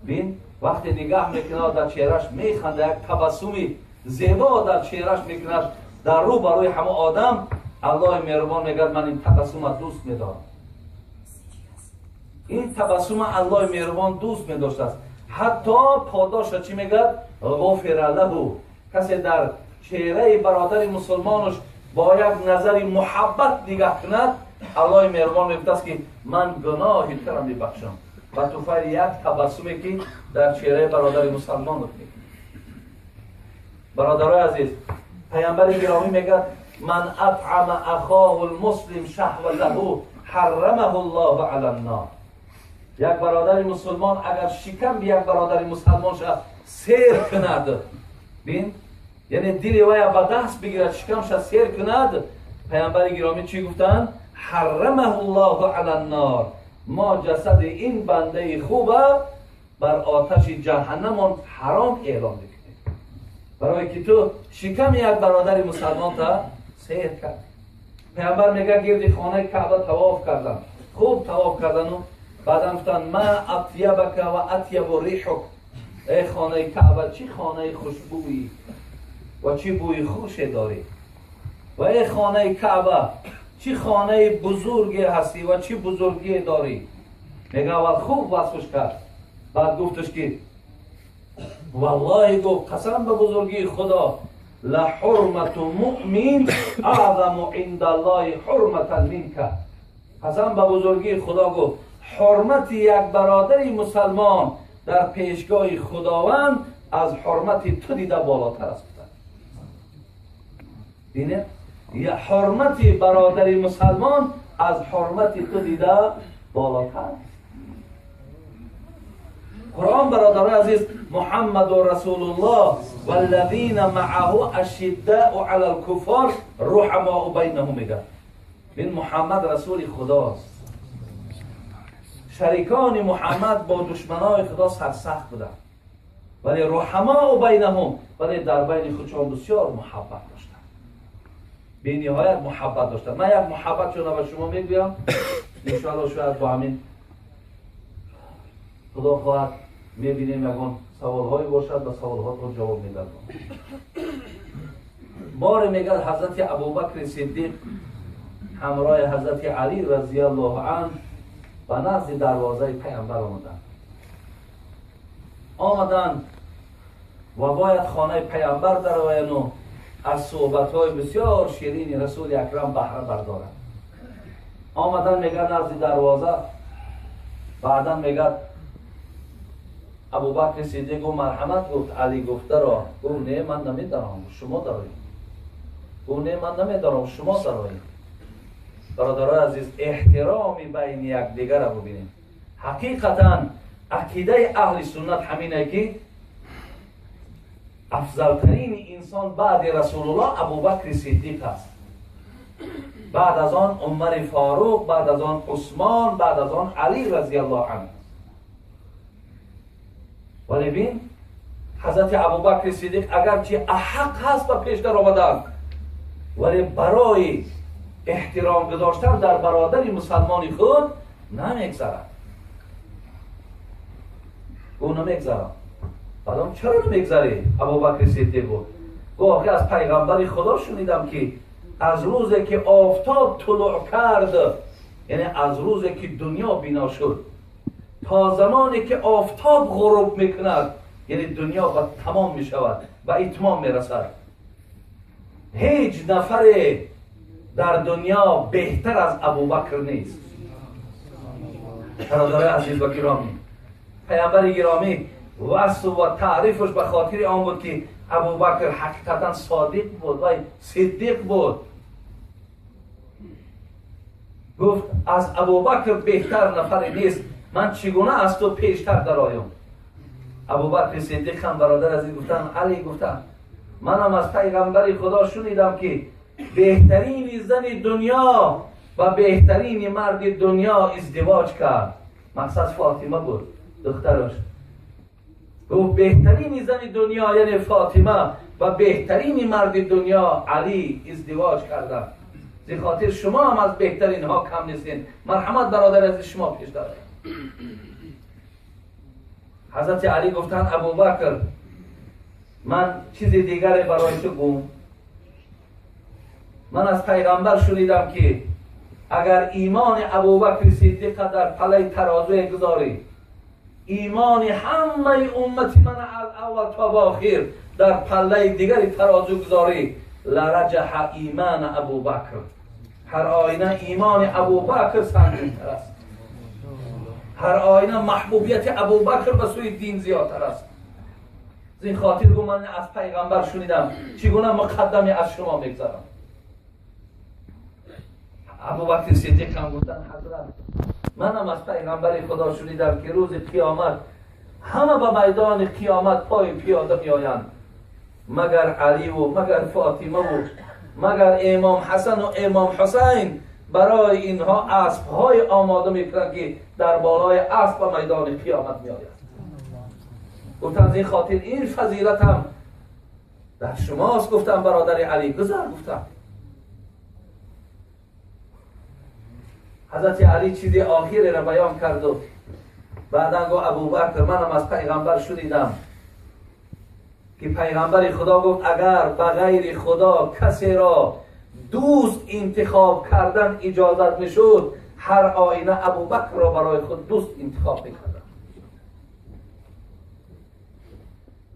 бин вақте нигаҳ мекунад дар чеҳраш механда, як табассуми зебо дар чеҳраш мекунад, дар рӯ барои ҳама одам, Аллоҳи меҳрубон мегӯяд ман ин табассума дӯст медорам. Ин табассума Аллоҳи меҳрубон дӯст медоштааст. Ҳатто подоша чӣ мегӯяд? Ғофира лаҳу. Касе дар чеҳраи бародари мусулмонаш бо як назари муҳаббат нигаҳ кунад, Аллоҳи меҳрубон мегуфтааст ки ман гуноҳи туро мебахшам ба туфайли як табассуме ки дар чеҳраи бародари мусалмонат мекунӣ. Бародарои азиз, паямбари гиромӣ мегӯяд ман атъама ахоҳу лмуслим шаҳватаҳу ҳаррамаҳу ллоҳу ала ннор. Як бародари мусулмон агар шикамби як бародари мусалмонша сер кунад, бин, яъне дили вая ба даст бигирад, шикамша сер кунад, паямбари гиромӣ чӣ гуфтанд? Ҳаррамаҳу ллоҳу ала ннор. Мо ҷасади ин бандаи хуба бар оташи ҷаҳаннамон ҳаром эълон мекунем, барое ки ту шиками як бародари мусалмонта сер кардӣ. Паямбар мегӯяд гирди хонаи Каъба тавоф кардам, хуб тавоф кардану баъдан гуфтанд ма атябака ва атябу рихук. Эй хонаи Каъба, чӣ хонаи хушбӯӣ ва чӣ бӯи хуше дорӣ! Ва эй хонаи Каъба, чӣ хонаи бузурге ҳастӣ ва чӣ бузургие дорӣ! Мега аввал хуб васфш кард, баъд гуфташ ки валлоҳи, гуфт, қасам ба бузургии Худо, لحرمة مؤمن اعظم عند الله حرمة منك. قسم به بزرگی خدا گفت حرمت یک برادر مسلمان در پیشگاه خداوند از حرمت تو دیده بالاتر است. بینه یا حرمت برادر مسلمان از حرمت تو دیده بالاتر است. قرآن برادران عزیز، محمد رسول الله والذین معه اشداء علی الکفار رحماء بینهم میگه. این محمد رسول خداست. شریکان محمد با دشمنای خدا سرسخت بودند، ولی رحماء بینهم، ولی در بین خودشان بسیار محبت داشتند، بی نهایت محبت داشتند. من یک محبت چون به شما میگویم، انشاءالله شاید با همین خدا خواهد میبینیم یگان سوالهایی باشد و سوالها رو جواب میدم. بار میگه حضرت ابوبکر صدیق همراه حضرت علی رضی الله عنه به نزد دروازه پیامبر آمدند و باید خانه پیامبر درآیند و از صحبت‌های بسیار شیرین رسول اکرم بهره بردارند. آمدن میگه نزد دروازه، بعدا میگه ابوبکر صدیق گفت مرحمت، گفت علی گفته را، گفت نه من نمیدارم شما دارید. گفت نه من نمیدارم شما دارید. برادرای عزیز، احترام بین یکدیگر را ببینیم. حقیقتا عقیده اهل سنت همینه که افضلترین انسان بعد رسول الله ابوبکر صدیق است، بعد از آن عمر فاروق، بعد از آن عثمان، بعد از آن علی رضی الله عنه. ولی بین حضرت ابوبکر صدیق اگرچه احق هست و پیش در آمدن، ولی برای احترام گذاشتن در برادر مسلمان خود نمیگذرد. او نمیگذرد. بعدم چرا نمیگذری؟ ابوبکر صدیق گفت آخه از پیغمبر خدا شنیدم که از روزی که آفتاب طلوع کرد، یعنی از روزی که دنیا بنا شد تا زمانی که آفتاب غروب میکند، یعنی دنیا به تمام میشود و اتمام میرسد، هیچ نفر در دنیا بهتر از ابوبکر نیست. برادرای عزیز و گرامی، پیامبر گرامی وصف و تعریفش به خاطر آن بود که ابوبکر حقیقتا صادق بود و صدیق بود. گفت از ابوبکر بهتر نفری نیست، من چگونه از تو پیشتر درآیم؟ ابوبکر صدیق هم برادر عزیز گفتن علی، گفتن منم از پیغمبر خدا شنیدم که بهترین زن دنیا و بهترین مرد دنیا ازدواج کرد. مقصد فاطمه بود، دخترش. گفت بهترین زن دنیا یعنی فاطمه و بهترین مرد دنیا علی ازدواج کردن. ز خاطر شما هم از بهترین ها کم نیستین، مرحمت برادر از شما پیش داره. حضرت علی گفتن ابوبکر من چیز دیگری برای تو گم، من از پیغمبر شنیدم که اگر ایمان ابوبکر صدیق در پله ترازو گذاری، ایمان همه امت من از اول تا به آخر در پله دیگری ترازو گذاری، لرجح ایمان ابوبکر. هر آینه ایمان ابوبکر سنگین‌تر است، هر آینه محبوبیت ابوبکر به سوی دین زیادتر است. از این خاطر گفت من از پیغمبر شنیدم چگونه مقدمی از شما میگذرم. ابوبکر صدیق هم گفتن حضرت منم از پیغمبر خدا شنیدم که روز قیامت همه به میدان قیامت پای پیاده میآیند، مگر علی و مگر فاطمه و مگر امام حسن و امام حسین. برای اینها اسب‌های آماده میکنند که در بالای اسب به میدان قیامت میآیند. گفتن از این خاطر این فضیلت هم در شماست. گفتم برادر علی گذر. گفتم حضرت علی چیزی آخری را بیان کرد و بعدا گفت ابوبکر منم از پیغمبر شنیدم که پیغمبر خدا گفت اگر بغیر خدا کسی را دوست انتخاب کردن اجازت میشد، هر آینه ابوبکر را برای خود دوست انتخاب میکردم.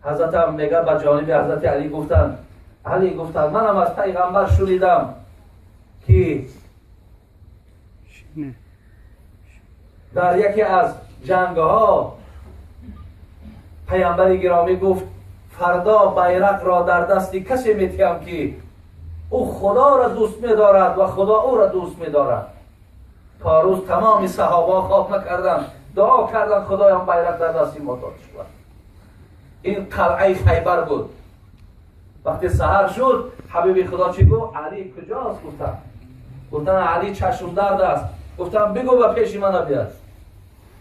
حضرت هم میگه به جانب حضرت علی گفتن علی گفتن منم از پیغمبر شنیدم که در یکی از جنگ ها پیامبر گرامی گفت فردا بیرق را در دست کسی میتیم که او خدا را دوست می‌دارد و خدا او را دوست می‌دارد. تا روز تمام صحابه خواب نکردند، دعا کردند خدایا بیرق در دست ما داد شود. این قلعه خیبر بود. وقتی سحر شد حبیب خدا چی گفت؟ علی کجاست؟ گفتن گفتن علی چشم درد است. گفتن بگو به پیش من بیاد.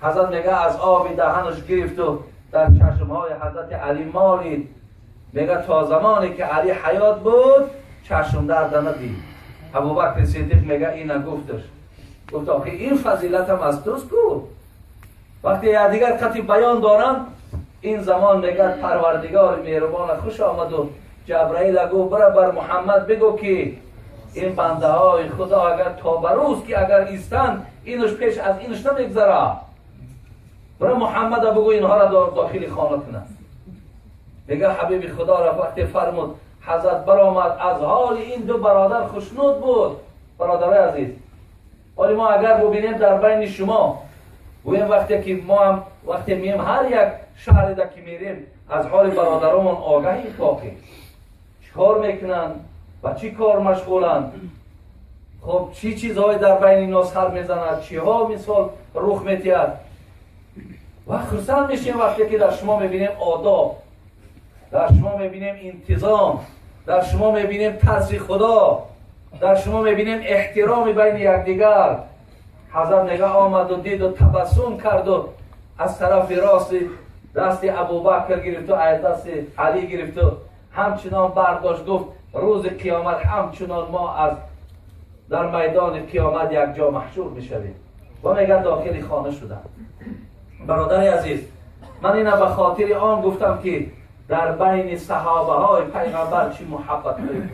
حضرت میگه از آب دهنش گرفت و در چشمهای حضرت علی مالید. میگه تا زمانی که علی حیات بود چشم درد ندید. ابوبکر صدیق میگه اینا گفتش، گفت آخه این فضیلت هم از توست کو. وقتی دیگر قطعی بیان دارن این زمان میگه پروردگار مهربان خوش آمد و جبرائیل گفت برا بر محمد بگو که این بنده های خدا اگر تا بروز که اگر ایستن اینش پیش از اینش نمیگذره، برا محمد بگو اینها را داخل خانه کنه. میگه حبیب خدا را وقتی فرمود حضرت برآمد از حال این دو برادر خوشنود بود. برادرای عزیز، ولی ما اگر ببینیم در بین شما گویم وقتی که ما هم وقتی میم هر یک شهر در که میریم از حال برادرامون آگاهی خواهیم، چیکار میکنن و چی کار مشغولن، خب چی چیزهای در بین اینا سر میزند، چیها مثال رخ میتید و خرسند میشیم وقتی که در شما میبینیم آداب، در شما میبینیم انتظام، در شما میبینیم ترس خدا، در شما میبینیم احترام بین یکدیگر. حضرت نگاه آمد و دید و تبسم کرد و از طرف راست دست ابوبکر گرفت و از دست علی گرفت و همچنان برداشت، گفت روز قیامت همچنان ما از در میدان قیامت یک جا محشور میشویم. و میگه داخل خانه شدم. برادر عزیز، من اینا به خاطر آن گفتم که در بین صحابه های پیغمبر چی محبت بود.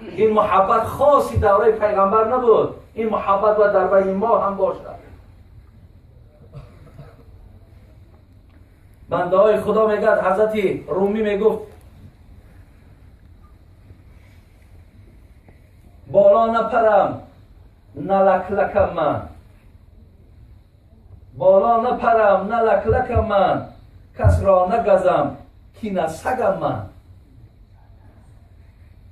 این محبت خاصی دوره پیغمبر نبود، این محبت و در بین ما هم باشد. بنده های خدا میگه حضرت رومی میگفت بالا نپرم نلکلکم من، بالا نپرم نلکلکم من، کس را نگزم کی نسگم من.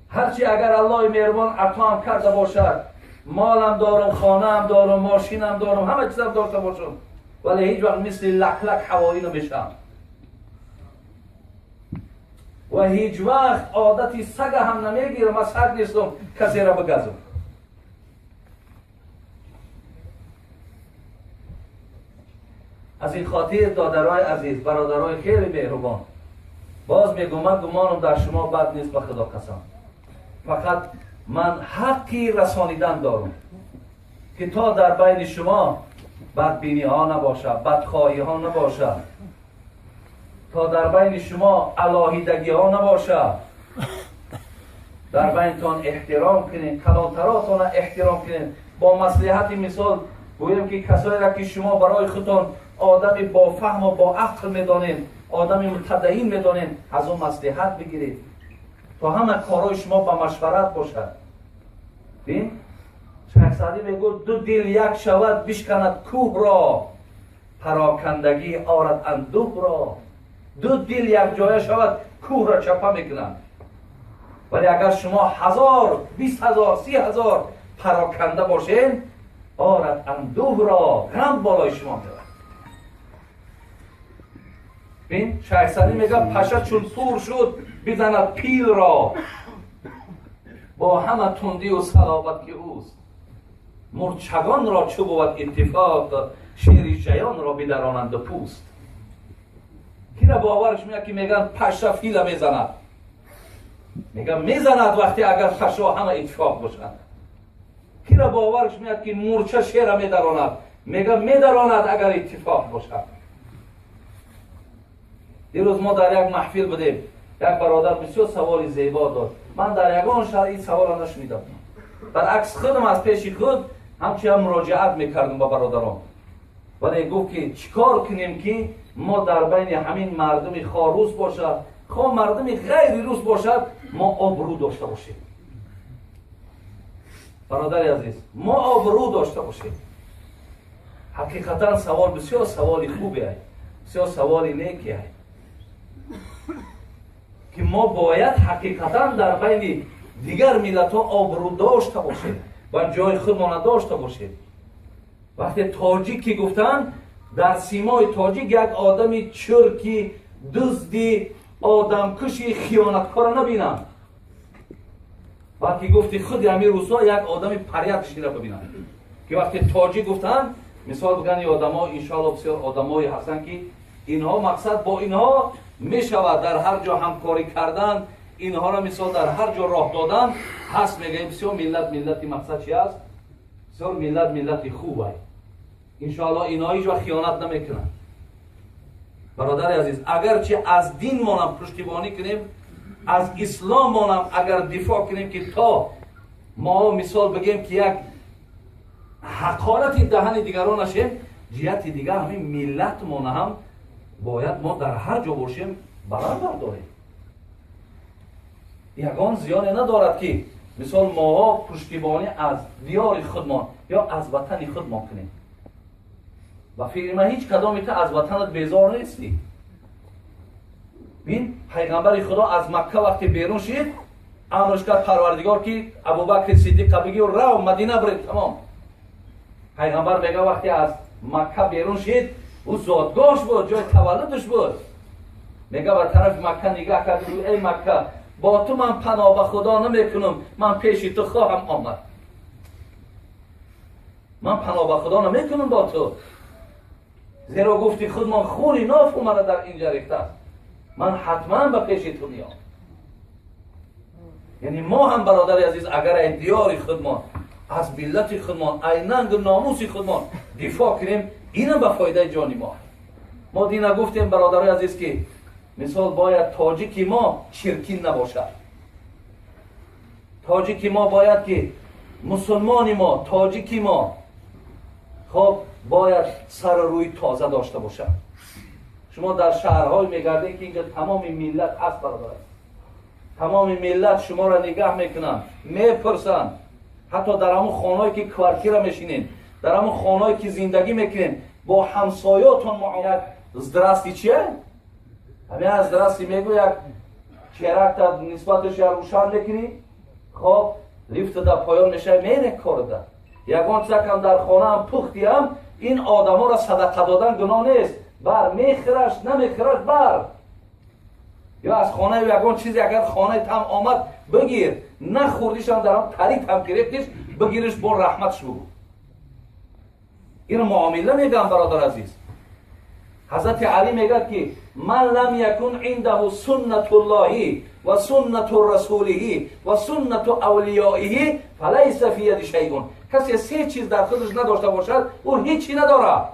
هرچی اگر الله مهربان عطا کرده باشد، مالم دارم، خانه‌ام دارم، ماشینم دارم، همه چیزم داشته باشم، ولی هیچ وقت مثل لک لک هوایی نمیشم و هیچ وقت عادتی سگ هم نمیگیرم. من سگ نیستم کسی را بگزم. از این خاطر دادرای عزیز، برادرای خیلی مهربان، باز میگم من گمانم در شما بد نیست، به خدا قسم. فقط من حقی رسانیدن دارم که تا در بین شما بدبینی ها نباشد، بدخواهی ها نباشد، تا در بین شما علاهیدگی ها نباشد، در بینتان احترام کنین، کلانتراتان احترام کنین. با مصلحت مثال گویم که کسایی را که شما برای خودتان آدمی با فهم و با عقل میدانین، آدمی متدین میدانین، از اون مصلحت بگیرید تا همه کارهای شما با مشورت باشد. ببین شیخ سعدی میگه دو دل یک شود بشکند کوه را، پراکندگی آرد اندوه را. دو دل یک جایه شود کوه را چپه میکنند، ولی اگر شما 1000، 20,000، 30,000 پراکنده باشین، آرد اندوه را، غم بالای شما میرد. ببین شیخ سعدی میگه پشه چون پور شد بزند پیل را، با همه تندی و صلابت که اوست. مرچگان را چو بود اتفاق، شیر جیان را بدرانند پوست. کی را باورش میاد که میگن پشه فیل میزند؟ میگن میزند وقتی اگر پشه همه اتفاق باشند. کی را باورش میاد که مورچه شیر میدراند؟ میگن میدراند اگر اتفاق باشد. دیروز ما در یک محفل بودیم، یک برادر بسیار سوال زیبا داد. من در یگان شهر این سوال را نشنیدم، برعکس خودم از پیش خود همچنین مراجعت میکردم با برادران. ولی گفت که چیکار کنیم که ما در بین همین مردم خاروس باشه، хоҳ мардуми ғайри рус бошад, мо обрӯ дошта бошем. Бародари азиз, мо обрӯ дошта бошем. Ҳақиқатан савол бисёр саволи хубе, бисёр саволи неке, ки мо бояд ҳақиқатан дар байни дигар миллатҳо обрӯ дошта бошем ва ҷои худмона дошта бошем. Вақте тоҷик ки гуфтанд, дар симои тоҷик як одами чурки, дузди, одамкуши, хиёнаткора набинанд, балки гуфти худи ҳамин рӯзҳо як одами порядочный ро бибинанд, ки вақте тоҷик гуфтанд, мисол биган, ин одамо иншоалло бисёр одамое ҳастанд, ки инҳо мақсад бо инҳо мешавад дар ҳар ҷо ҳамкорӣ кардан, инҳоро мисол дар ҳар ҷо роҳ додан ҳаст. Мегӯем, бисёр миллат миллати мақсад чи аст, бисёр миллат миллати хубай, иншоалло инҳо ҳеҷ вақт хиёнат намекунанд. Бародари азиз, агарчи аз динмонам пуштибонӣ кунем, аз исломонам агар дифоъ кунем, ки то мо мисол бигем, ки як ҳақорати даҳани дигарон нашем, ҷиҳати дигар ҳамин миллатмона ҳам бояд мо дар ҳар ҷо бошем баланд бардорем. Ягон зиёне надорад, ки мисол моҳо пуштибонӣ аз диёри худмон ё аз ватани худмон кунем. Ба фикри ман, ҳеҷ кадоме ту аз ватанат безор нестӣ. Бин, пайғамбари Худо аз Макка вақте берун шид, амрш кард Парвардигор, ки Абубакри Сиддиқа бигир, рав Мадина биред, тамом. Пайғамбар мега, вақте аз Макка берун шид, ӯ зодгоҳш буд, ҷои таваллудаш буд, мега, ба тарафи Макка нигаҳ кард: «Эй Макка, бо ту ман паноҳ ба Худо намекунам, ман пеши ту хоҳам омад, ман паноҳ ба Худо намекунам бо ту, зеро гуфти худмон хуни ноф омада дар инҷа рехтааст, ман ҳатман ба пеши ту меом». Яъне мо ҳам, бародари азиз, агар ай диёри худмон, аз миллати худмон, ай нангу номуси худмон дифоъ кунем, инам ба фоидаи ҷони мо. Мо дина гуфтем, бародарои азиз, ки мисол бояд тоҷики мо чиркин набошад, тоҷики мо бояд ки мусулмони мо, тоҷики мо, хоб, бояд сару рӯи тоза дошта бошад. Шумо дар шаҳрҳое мегардед, ки инҷа тамоми миллат ҳаст, бародар, тамоми миллат шуморо нигаҳ мекунанд, мепурсанд. Ҳатто дар ҳамун хонаое ки квартира мешинед, дар ҳамун хонаое ки зиндагӣ мекунед, бо ҳамсоётон як «здрасти» чия, ҳамин «здрасти» мегӯ, як черакта нисбаташ я рӯшан мекунӣ, хоб, лифта дар поён мешавӣ, мере корда, ягон чизакам дар хонаам пухтиам, ин одаморо садақа додан гуноҳ нест, бар мехӯраш, намехӯраш бар, ё аз хонаи ягон чизе агар хонаи там омад, бигир, нахӯрдишам, дар ҳам таритам гирифтиш, бигириш, бо раҳматш бугӯ. Ино муомила мегӯям, бародар азиз. Ҳазрати Алӣ мегӯяд, ки من لم يكن عنده سنة الله وسنة رسوله وسنة أوليائه فليس في يده شيء. Касе се чиз дар худаш надошта бошад, ӯ ҳечи надорад: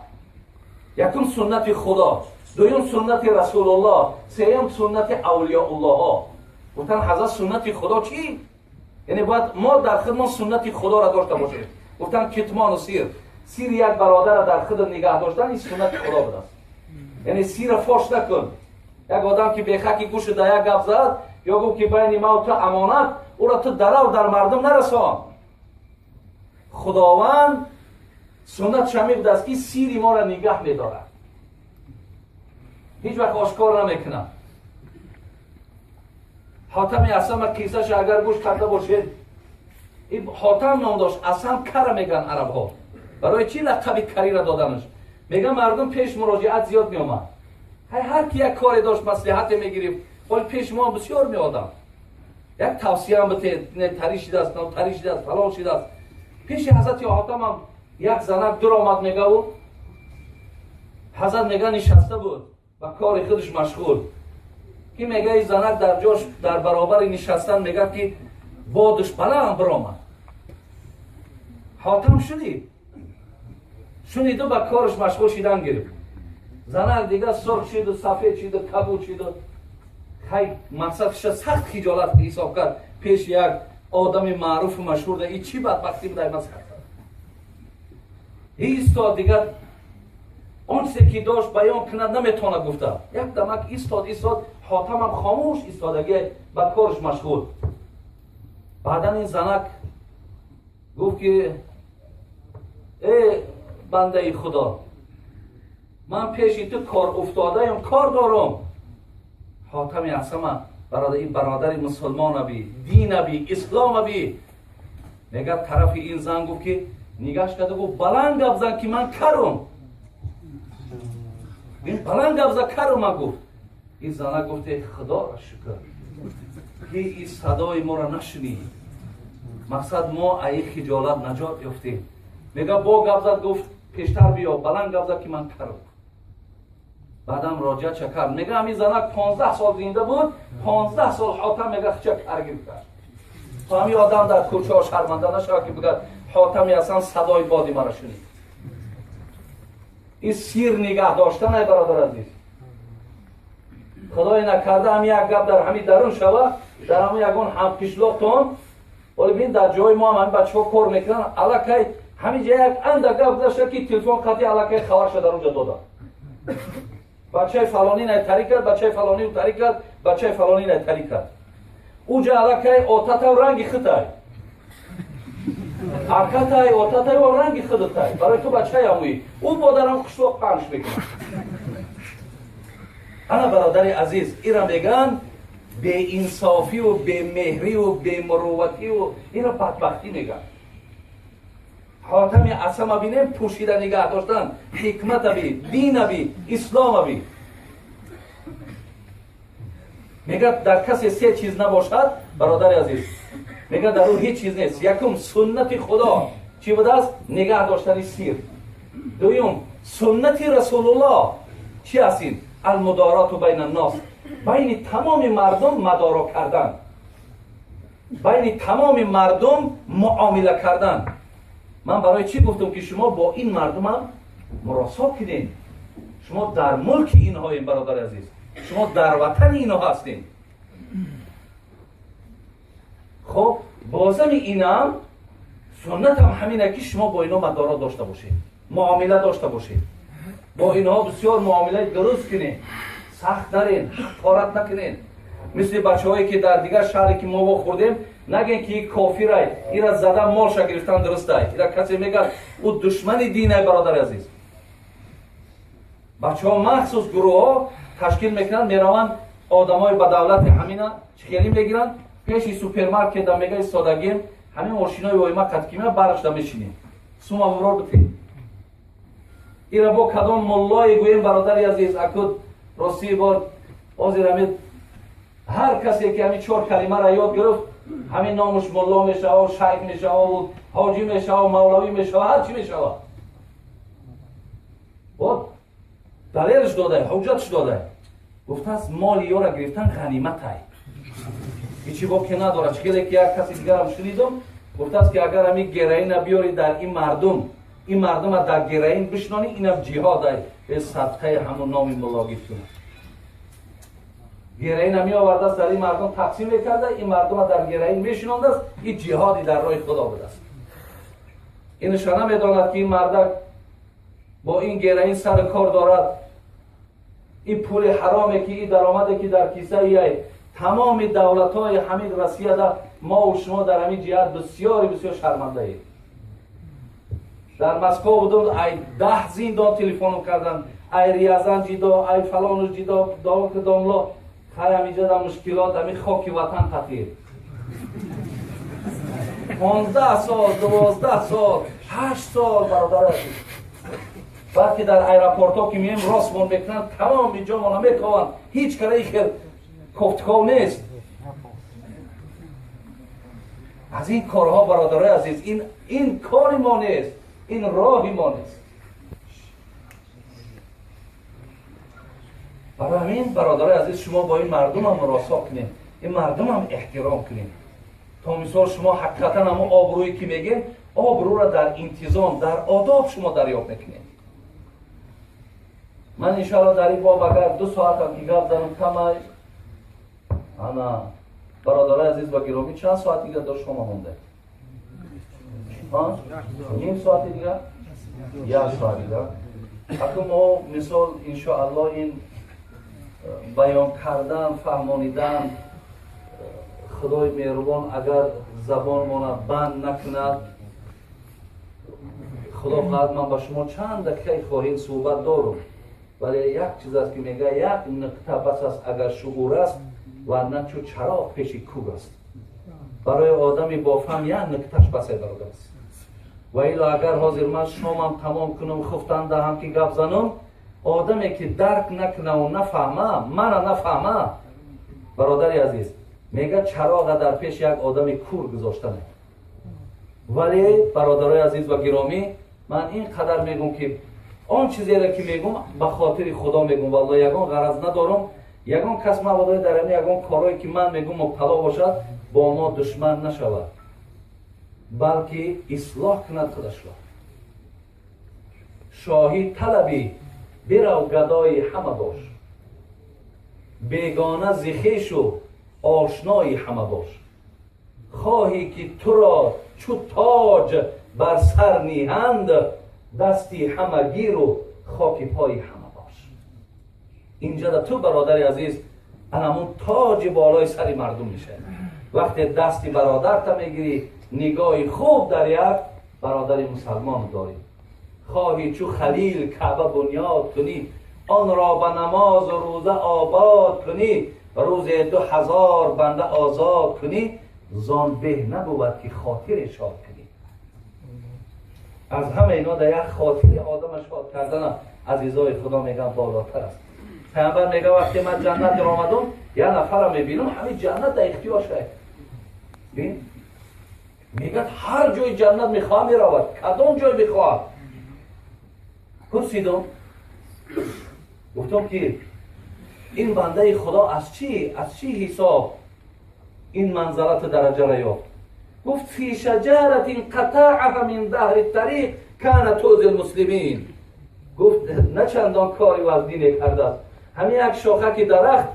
якум суннати Худо, дуюм суннати Расулуллоҳ, сеюм суннати авлиёуллоҳо. Гуфтан ҳазрат, суннати Худо чӣ? Яъне бояд мо дар худмон суннати Худоро дошта бошем. Гуфтан китмону сир, сири як бародара дар худ нигаҳ доштан, ин суннати Худо будааст. Яъне сира фош накун. Як одам ки бехаки гӯши да як гап зад ё гуфт, ки байни мау ту амонат, ӯро ту дарав дар мардум нарасон. Худованд суннатша мебудааст, ки сири моро нигаҳ медорад, ҳеҷ вақт ошкор намекунад. Ҳотами Асама қиссаша агар гӯш карда бошед, Ҳотам ном дошт, Асам кара мегӯянд арабҳо. Барои чӣ лақаби карира доданаш? Мегӯян, мардум пеш муроҷиат зиёд меомад, ҳар ки як коре дошт, маслиҳате мегирифт, ҳол пеш мо бисёр меодам, як тавсияам бите, тари шидааст, тари шидааст, фалон шидааст. Пеши ҳазрати Ҳотамам як занак дуромад, мегаву ҳазрат мега нишаста буд, ба кори худаш машғул, ки мега и занак дар ҷош дар баробари нишастан мегӯяд, ки бодуш баланд биромад. Ҳотам шунид, шуниду ба кораш машғул шидан гирифт. Занак дига сурх шиду, сафед шиду, кабуд шиду. Хай, мақсадша сахт хиҷолат ҳисоб кард, пеши як одами маъруфу машҳур да и чӣ бадбахтӣ будай. Масхара истод, дигар. Он чизе ки дошт баён кунад, наметавонад гуфта. Як дамак истод, истод, Ҳотамам хомӯш истодаги, ба корш машғул. Баъдан ин занак гуфт ки э бандаи Худо, ман пеши ту кор уфтодаям, кор дорам. Ҳотами Асама бародар, ин бародари мусулмонаби, динаби, исломаби. Мегӯяд, тарафи ин зан гуфт ки нигаш карда гуфт: баланд гап зан ки ман карум, баланд гап зан, карума гуфт. Ин зана гуфт: э Худоро шукр ки ин садои моро нашунид, мақсад мо аи хиҷолат наҷот ёфтем. Мега, бо гап зад, гуфт: пештар биё, баланд гап зад ки ман карум. Баъдам роҷиатша кард. Мега, ҳамин занак 15 сол зинда буд, 15 сол Ҳотам мега хича кар гирифта, то ҳамин одам дар кӯчаҳо шарманда нашавад ки бигӯяд: Ҳотами Асан садои боди маро шунид. Ин сир нигаҳ доштан, ай бародар азиз, худое накарда ҳами як гап дар ҳамин дарун шава, дар ҳамин ягон ҳамқишлоқтон. Оли бин, дар ҷои мо ҳам ҳамин бачаҳо кор мекунанд, аллакай ҳамин ҷа як анда гап гузашта ки телефон қатъи, аллакай хабарша дар онҷа доданд: бачаи фалонӣ най тари кард, бачаи фалонӣ тари кард, бачаи фалонӣ най тари кард. Уҷа аллакай отатав ранги хитай, акатай, отатай о ранги хидатай, барои ту бачаи амӯӣ, ӯ бодарам қишлоқ панш мекунад. Ана, бародари азиз, ира мегӯянд беинсофию бемеҳрию бемурувватию, ира бадбахтӣ мегӯянд. Ҳотами Асама бинем, пӯшида нигаҳ доштан ҳикматаби, динаби, исломаби. Мегӯяд, дар касе се чиз набошад, бародари азиз, мегӯяд, дар ӯ ҳеҷ чиз нест. Якум, суннати Худо чӣ будааст? Нигаҳ доштани сир. Дуюм, суннати Расулуллоҳ чӣ аст? Ин алмудороту байна ннос, байни тамоми мардум мадоро кардан, байни тамоми мардум муомила кардан. Ман барои чӣ гуфтам ки шумо бо ин мардумам муросо кунед? Шумо дар мулки инҳоем, бародари азиз, шумо дар ватани инҳо ҳастем. Хоб, бозами инам суннатам ҳамина ки шумо бо инҳо мадоро дошта бошед, муомила дошта бошед, бо инҳо бисёр муомилаи дуруст кунед, сахт нарен, ҳақорат накунед. Мисли бачаҳое ки дар дигар шаҳре ки мо вохӯрдем, нагем ки кофирай, ира зада молша гирифтан дурустай, ира касе мегӯяд, ӯ душмани динай. Бародари азиз, бачаҳо махсус гурӯҳҳо ташкил мекунанд, мераванд, одамои ба давлати ҳамина чихелӣ мегиранд, пеши супермаркета мега истодагим, ҳамин мошинои воима қадкима барашда мешинем, сума вурор битем. Ира бо кадом муллое гӯем, бародари азиз? Акуд ростии бор ҳозир ҳамин ҳар касе ки ҳамин чор калимаро ёд гирифт, ҳамин номуш мулло мешава, шайх мешава, ҳоҷӣ мешава, мавлавӣ мешава, ҳар чӣ мешава. Вот далелш додай, ҳуҷҷатш додай, гуфтааст: моли ёра гирифтан ғаниматай, ҳечи боке надорад. Чӣ хеле ки як каси дигарам шунидум, гуфтааст ки агар ҳамин героина биёри дар ин мардум, ин мардума дар героин бишнонӣ, инам ҷиҳодай. Садқаи ҳамун номи мулло гирифтуна героина меовардааст, дар ин мардум тақсим мекарда, ин мардума дар героин мешинондааст, ин ҷиҳоди дар роҳи Худо будааст. Инуша намедонад ки ин мардак бо ин героин сари кор дорад, ин пули ҳароме ки ин даромаде ки дар кисаи ай тамоми давлатҳои ҳамин Россияда. Мову шумо дар ҳамин ҷиҳат бисёри бисёр шармандаем. Дар Москва будум, ай 10 зиндон телефоном кардан, ай Рязан ҷидо, ай фалону ҷидо, домло, хай ҳаминҷа дар мушкилот, ҳамин хоки ватан қатир. 15 сол, 12 сол, 8 сол, бародар азиз, вақте дар аэропортҳо ки меем, ростмон мекунанд, тамоми ҷомона метованд, ҳеҷ кара хел кофтиков нест. Аз ин корҳо, бародарои азиз, ин кори мо нест, ин роҳи мо нест. Барои ҳамин, бародарои азиз, шумо бо ин мардумам муросо кунед, ин мардумам эҳтиром кунед, то мисол шумо ҳақиқатан ҳамо обрӯе ки мегем, обрӯра дар интизом, дар одоб шумо дарёфт мекунед. Ман иншоалло дар ин боб агар 2 соатам ки гап занам, камай. Ана, бародарои азиз ва гиромӣ, чанд соат дига дор шумо монда? Ним соати дига, як соат дига. Акун мо мисол иншоаллоҳ ин баён кардан, фаҳмонидан, Худои меҳрубон агар забонмона банд накунад, Худо хоҳад ман ба шумо чанд дақиқаи хоҳин суҳбат дорум. Вале як чиз аст ки мега як нуқта бас аст агар шуур аст ва на чу чароғ пеши кӯр аст. Барои одами бофаҳм як нуқташ басе бародар аст. Ва ило агар ҳозир ман шомам тамом кунам, хуфтан даҳам ки гап занам, одаме ки дарк накунаву нафаҳма, мана нафаҳма, бародари азиз, мега чароға дар пеши як одами кур гузоштане. Вале бародарои азиз ва гиромӣ, ман ин қадар мегӯм ки он чизеро ки мегӯм ба хотири Худо мегӯм, валлоҳ ягон ғараз надорам. Ягон кас мабодо дар ҳамин ягон корое ки ман мегӯм мубтало бошад, бо мо душман нашавад, балки ислоҳ кунад худашро. Шоҳӣ талабӣ бирав гадои ҳама бош, бегона зи хешу ошнои ҳама бош. Хоҳӣ ки туро чу тоҷ бар сар ниҳанд, дасти ҳама гиру хоки пои ҳама бош. Инҷа да ту бародари азиз анамун тоҷи болои сари мардум мешавад. Вақте дасти бародарта мегирӣ, нигоҳи хуб дар як бародари мусалмон дорӣ. Хоҳӣ чу Халил Каъба бунёд кунӣ, онро ба намозу рӯза обод кунӣ, рӯзе 2000 банда озод кунӣ, зон беҳ набувад ки хотире шод кунӣ. Аз ҳама ино дар як хотири одама шод кардана азизои Худо мегӯянд болотар аст. Паямбар мега вақте ман ҷаннат даромадам, як нафарро мебинам, ҳамин ҷаннат дар ихтиёр шавад. Бин? Мегӯяд ҳар ҷои ҷаннат мехоҳам меравад, кадом ҷой мехоҳад. Пурсидам, гуфтам ки ин бандаи Худо аз чӣ ҳисоб ин манзалату дараҷаро ёфт? Гуфт фи шаҷаратин қатаъаҳа мин даҳри тариқ кана тузи лмуслимин. Гуфт на чандон кори вазнине кардааст, ҳамин як шохаки дарахт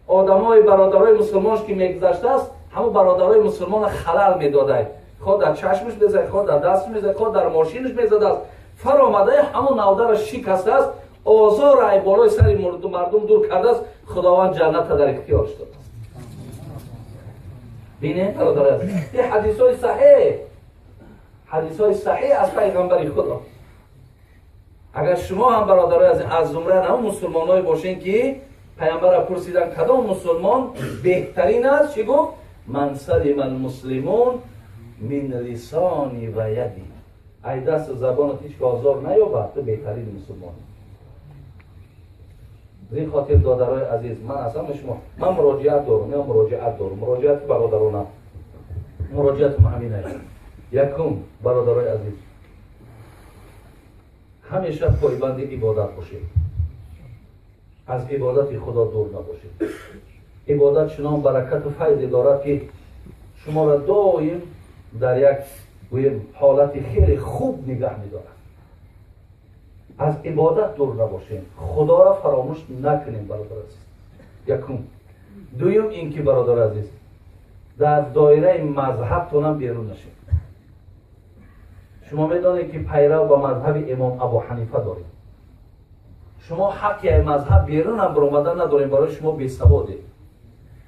одамои бародарои мусулмонш ки мегузаштааст, ҳамон бародарои мусулмона халал медодай, хоҳ дар чашмаш мезад, хоҳ дар дасташ мезад, хоҳ дар мошинаш мезадааст. Фаромадае ҳамон навдара шикастааст, озор ай болои сари мардум дур кардааст, Худованд ҷанната дар ихтиёрш додааст. Бинем бародари азиз, ин ҳадисҳои саҳеҳ, ҳадисҳои саҳеҳ аз пайғамбари Худо. Агар шумо ҳам бародарои азиз аз зумраи ҳамон мусулмонҳое бошен ки пайғамбарро пурсидан кадом мусулмон беҳтарин аст, чӣ гуфт? Ман салима алмуслимун мин лисони ва яди. Ай дасту забонат ҳеҷ ки озор наёбад, ту беҳтарин мусулмонӣ. Аз ин хотир додарои азиз, ман аз ҳама шумо ман муроҷиат дорам, я муроҷиат дорам, муроҷиати бародарона, муроҷиатам ҳамин аст. Якум, бародарои азиз, ҳамеша пойбанди ибодат бошед, аз ибодати Худо дур набошед. Ибодат чунон баракату файзе дорад ки шуморо доим дар як гӯем ҳолати хеле хуб нигаҳ медорад. Аз ибодат дур набошем, Худоро фаромӯш накунем, бародар азиз. Якум. Дуюм ин ки бародар азиз, дар доираи мазҳабтонам берун нашед. Шумо медонед ки пайрав ба мазҳаби имом Абу Ҳанифа доред. Шумо ҳаққи ай мазҳаб берунам баромадан надорем, барои шумо бесаводед.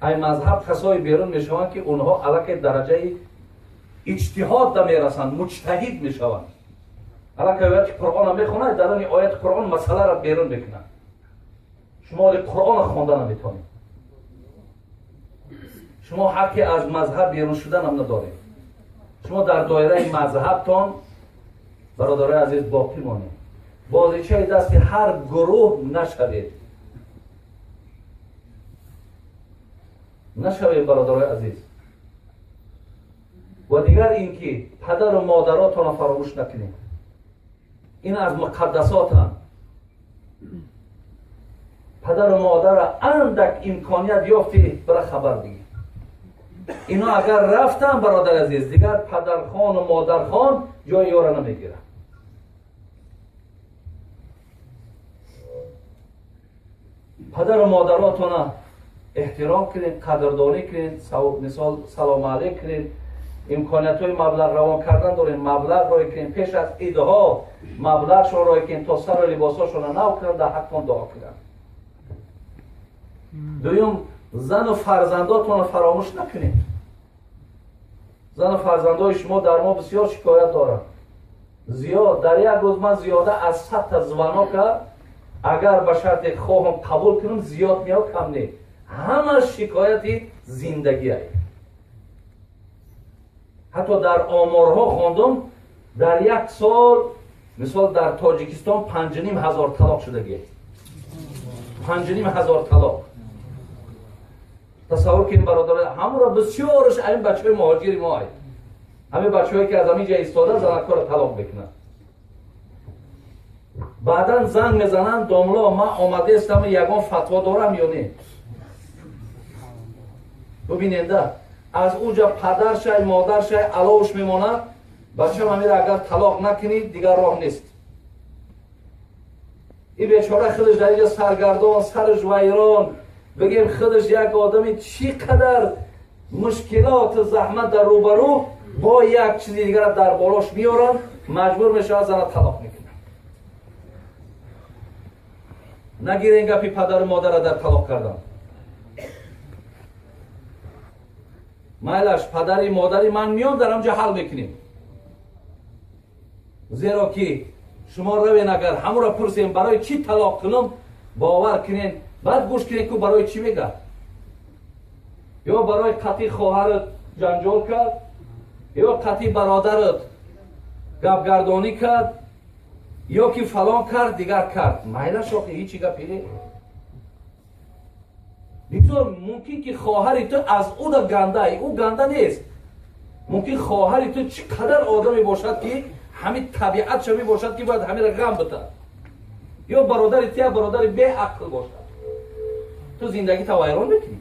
Ай мазҳаб касое берун мешаванд ки онҳо аллакай дараҷаи иҷтиҳод да мерасанд, муҷтаҳид мешаванд. Аллакай ояти Қуръонро мехонад, дар они ояти Қуръон масъаларо берун мекунад. Шумо оли Қуръонро хонда наметавонед. Шумо ҳаққи аз мазҳаб берун шуданам надоред. Шумо дар доираи мазҳабтон бародарои азиз боқӣ монед. Бозичаи дасти ҳар гурӯҳ нашавед. Нашавед бародарои азиз. Ва дигар ин ки падару модаротонро фаромӯш накунед. Ин аз муқаддасотанд. Падару модарро андак имконият ёфтӣ бира хабар бигир. Ино агар рафтан бародари азиз, дигар падархону модархон ҷои ёро намегиранд. Падару модаротона эҳтиром кунед, қадрдонӣ кунед, мисол салом алейк кунед, Имкониятҳои маблағ равон кардан дорем, маблағ рой кунем, пеш аз идҳо маблағшон рой кунем, то сару либосҳошонро нав кунанд, дар ҳаққон дуо кунанд. Дуюм, зану фарзандотонро фаромӯш накунед. Зану фарзандои шумо дар мо бисёр шикоят доранд. Зиёд дар як рӯз ман зиёда аз 100 та звонока агар ба шарте хоҳам қабул кунам, зиёд мео, кам не. Ҳама шикояти зиндагиай. Ҳатто дар оморҳо хондум, дар як сол, мисол, дар Тоҷикистон 5500 талоқ шудагӣ. 5500 талоқ. Тасаввур кунед, бародар, ҳамаро бисёраш ҳамин бачаҳои муҳоҷири мо ай. Ҳамин бачаҳое ки аз ҳамин ҷа истода занакҳоро талоқ мекунанд. Баъдан занг мезананд: домло, ман омадаистам, ягон фатво дорам ё не? Бубиненда, аз уҷа падаршай, модаршай аловуш мемонад: бачам, ҳамира агар талоқ накунӣ, дигар роҳ нест. Ин бечора худаш дар инҷа саргардон, сараш вайрон, бигем, худаш як одами чӣ қадар мушкилоту заҳмат дар рӯбарӯ, бо як чизи дигара дар болош меоранд, маҷбур мешавад, зана талоқ мекунад. Нагирен гапи падару модара дар талоқ кардан. Майлаш, падари модари ман миён, дар ҳамҷа ҳал мекунем. Зеро ки шумо равен, агар ҳамуро пурсем, барои чӣ талоқ кунам, бовар кунен, баъд гӯш кунен, ку барои чӣ мегӯяд. Ё барои қатъи хоҳарат ҷанҷол кард, ё қатъи бародарат гапгардонӣ кард, ё ки фалон кард, дигар кард. Майлаш, охи ҳичи гапи не. Бигзор, мумкин ки хоҳари ту аз ӯ да ганда, ӯ ганда нест. Мумкин хоҳари ту чӣ қадар одаме бошад, ки ҳамин табиатша мебошад, ки бояд ҳамира ғам битад. Ё бародари ту як бародари беақл бошад. Ту зиндагита вайрон мекунӣ.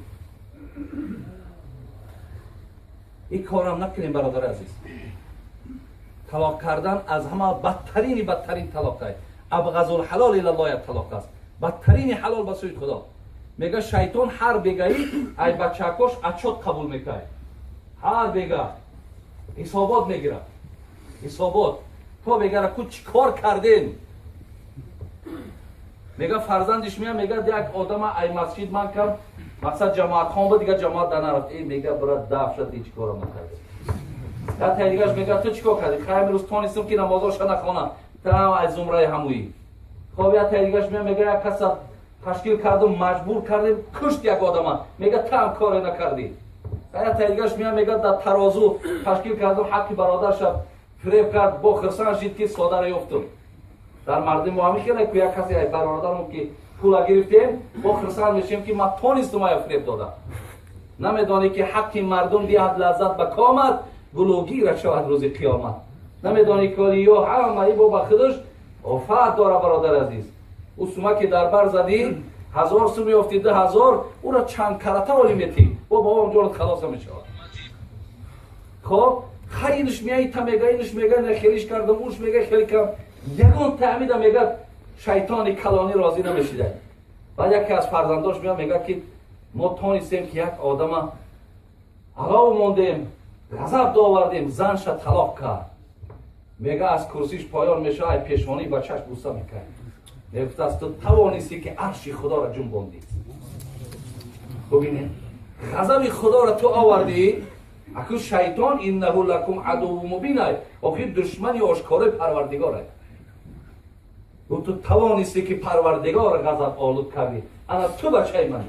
Ин корам накунем, бародари азиз. Талоқ кардан аз ҳама бадтарини бадтарин талоқай. Абғазулҳалол илаллоҳ як талоқ аст. Бадтарини ҳалол ба сӯи Худо. Мега, шайтон ҳар бегаи ай бачакош отчёт қабул мекунад. Ҳар бега ҳисобот мегирад. Ҳисобот. То мегара ку чӣ кор кардем? Мега, фарзандиш мея, мега, як одама ай масҷид ман кам, мақсад ҷамоатхон буд, дигар ҷамоат дар нарафт. Э, мега, брат, даф шад, ҳеҷ корам накард. Ята дигаш мега, ту чӣ кор кардӣ? Хай, имрӯз тонистам ки намозоша нахонам. Та аз зумраи ҳамуӣ. Хоб, ята дигаш мея, мега, як каса ташкил кардум, маҷбур кардем, кушт як одама. Мега, та ҳам коре накардӣ. Ята дигаш мея, мега, дар тарозу ташкил кардум, ҳаққи бародарша фиреб кард, бо хирсан шид, ки содара ёфтум. Дар мардуми мо ҳамин хеле ку, як касе бародарам ки пула гирифтем, бо хирсан мешем, ки ман тонистум ая фиреб додам. Намедонӣ ки ҳаққи мардум диҳад лаззат ба комат, гулугира шавад рӯзи қиёмат. Намедонӣ ки ё ҳамаи бо ба худаш офат дора, бародар азиз. Ӯ сума ки дар бар задӣ, 1000 сум ёфти, 2000, ӯро чанд карата олӣ метӣ, бо бобам ҷонат халоса мешавад. Хоб, хай, инш меяи, та мега, инш мега, не хелиш кардам, уш мега, хеле кам. Ягон таъмида, мега, шайтони калонӣ розӣ намешида. Баъд яке аз фарзандош меяд, мега, ки мо тонистем, ки як одама алов мондем, ғазаб довардем, занша талоқ кард. Мега, аз курсиш поён мешава, ай пешонӣ бачаш буса мекард. Мегуфтааст, ту тавонистӣ, ки арши Худоро ҷунбондӣ. Бубинед, ғазаби Худоро ту овардӣ. Аку шайтон иннаҳу лакум адувву мубин ай, охир душмани ошкорои Парвардигор ай. Ту тавонистӣ, ки Парвардигор ғазаб олуд кардӣ. Ана ту бачаи мани.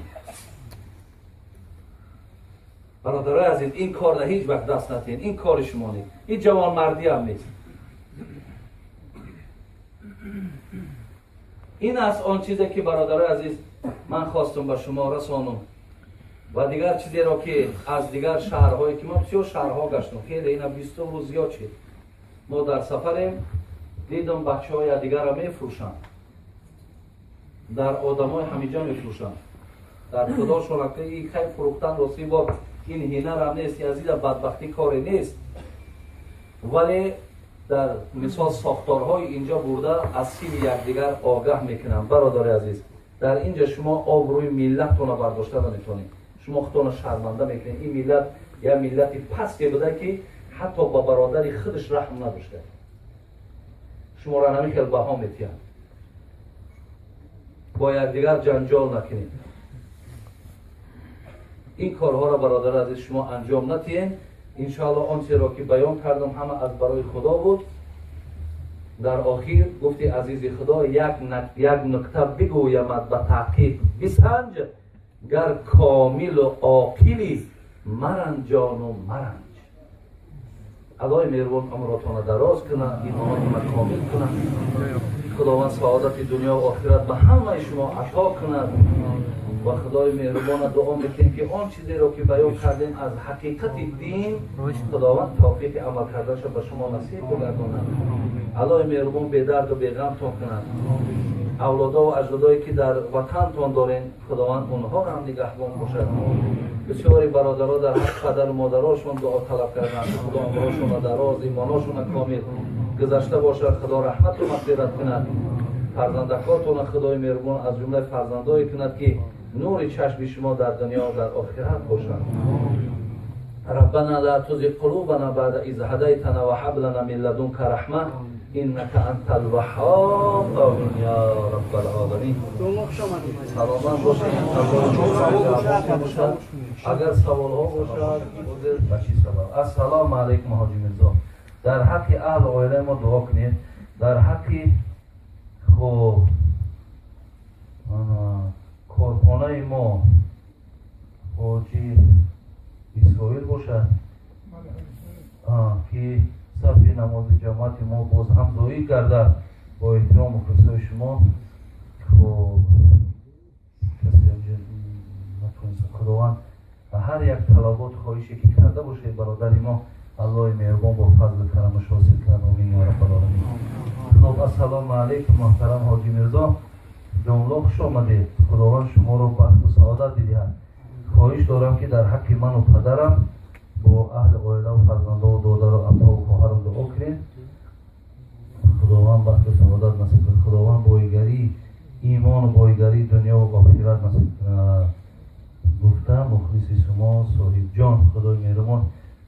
Бародарои азиз, ин корда ҳеҷ вақт даст натиҳед. Ин кори шумо нест, ин ҷавонмардӣ ҳам нест. Ин аст он чизе ки, бародарои азиз, ман хостум ба шумо расонум. Ва дигар чизеро ки аз дигар шаҳрҳое ки ман бисёр шаҳрҳо гаштам, хеле, ина 20 рӯз зиёд шид мо дар сафарем, дидам бачаҳо якдигарро мефурӯшанд, дар одамои ҳамиҷа мефурӯшанд, дар худошон ки хай фурӯхтан рости бор ин ҳинарам нест, азиза, бадбахтӣ коре нест, вале дар мисол сохторҳои инҷо бурда аз сири якдигар огаҳ мекунам. Бародари азиз, дар инҷа шумо обрӯи миллаттона бардошта наметонед, шумо худтона шарманда мекунед. Ин миллат як миллати пасте буда, ки Ҳатто ба бародари худаш раҳм надошта, шуморо ҳамин хел баҳо метиҳанд. Бо якдигар ҷанҷол накунед. Ин корҳоро, бародари азиз, шумо анҷом натиҳед. Иншоалло, он чиро ки баён кардам, ҳама аз барои Худо буд. Дар охир гуфти азизи Худо: як нукта бигӯямад, ба таҳқиқ бисанҷ, гар комилу оқилӣ, маранҷону маранҷ. Аллоҳи меҳрубон умротонро дароз кунад, имонотонро комил кунад. Худованд саодати дунё ва охират ба ҳамаи шумо ато кунад ва Худои меҳрубона дуо мекунем, ки он чизеро ки баён кардем аз ҳақиқати дин, Худованд тавфиқи амал карданашро ба шумо насиб бигардонад. Аллоҳи меҳрубон бедарду беғамтон кунад. Авлодо ва аҷдодое ки дар ватантон дорем, Худованд онҳоро ҳам нигаҳбон бошад. Бисёри бародаро дар ҳақ падару модарошон дуо талаб карданд. Худо умрошонро дароз, имоношонро комил, гузашта бошад, Худо раҳмату мағфират кунад. Фарзандакотонро Худои меҳрубон аз ҷумлаи фарзандое кунад, ки нури чашми шумо дар дунё, дар охират бошад. ربنا لا تزغ قلوبنا بعد إذ هديتنا وهب لنا من لدنك رحمة إنك أنت الوهاب. آمين يا رب العالمين. سلامت باشید. اگر سوال ها باشد، به چی سوال؟ السلام علیکم حاجی میرزا، در حق اهل عائله ما دعا کنید. در حق خب корхонаи мо ҳоҷи Исроил бошад, ки сафи намози ҷамоати мо боз ҳам зоид гардад. Бо эҳтиром, мухлисои шумо. Хоб, касе Худованд ҳар як талаботу хоҳише ки карда бошед, бародари мо, Аллоҳи меҳрубон бо фазлу карамаш ҳосил кунад. Омин ё раббал оламин. Хоб, ассалому алайкум, муҳтарам ҳоҷи Мирзо домло, хуш омадед. Худованд шуморо бахту саодат бидиҳад. Хоҳиш дорам, ки дар ҳаққи ману падарам бо аҳли оилаву фарзандову додару апаву хоҳарам дуо кунед. Худованд бахту саодат насиб кунад. Худованд боигарии имону боигарии дунёву охират насиб кунад, гуфта мухлиси шумо Соҳибҷон. Худои меҳрубон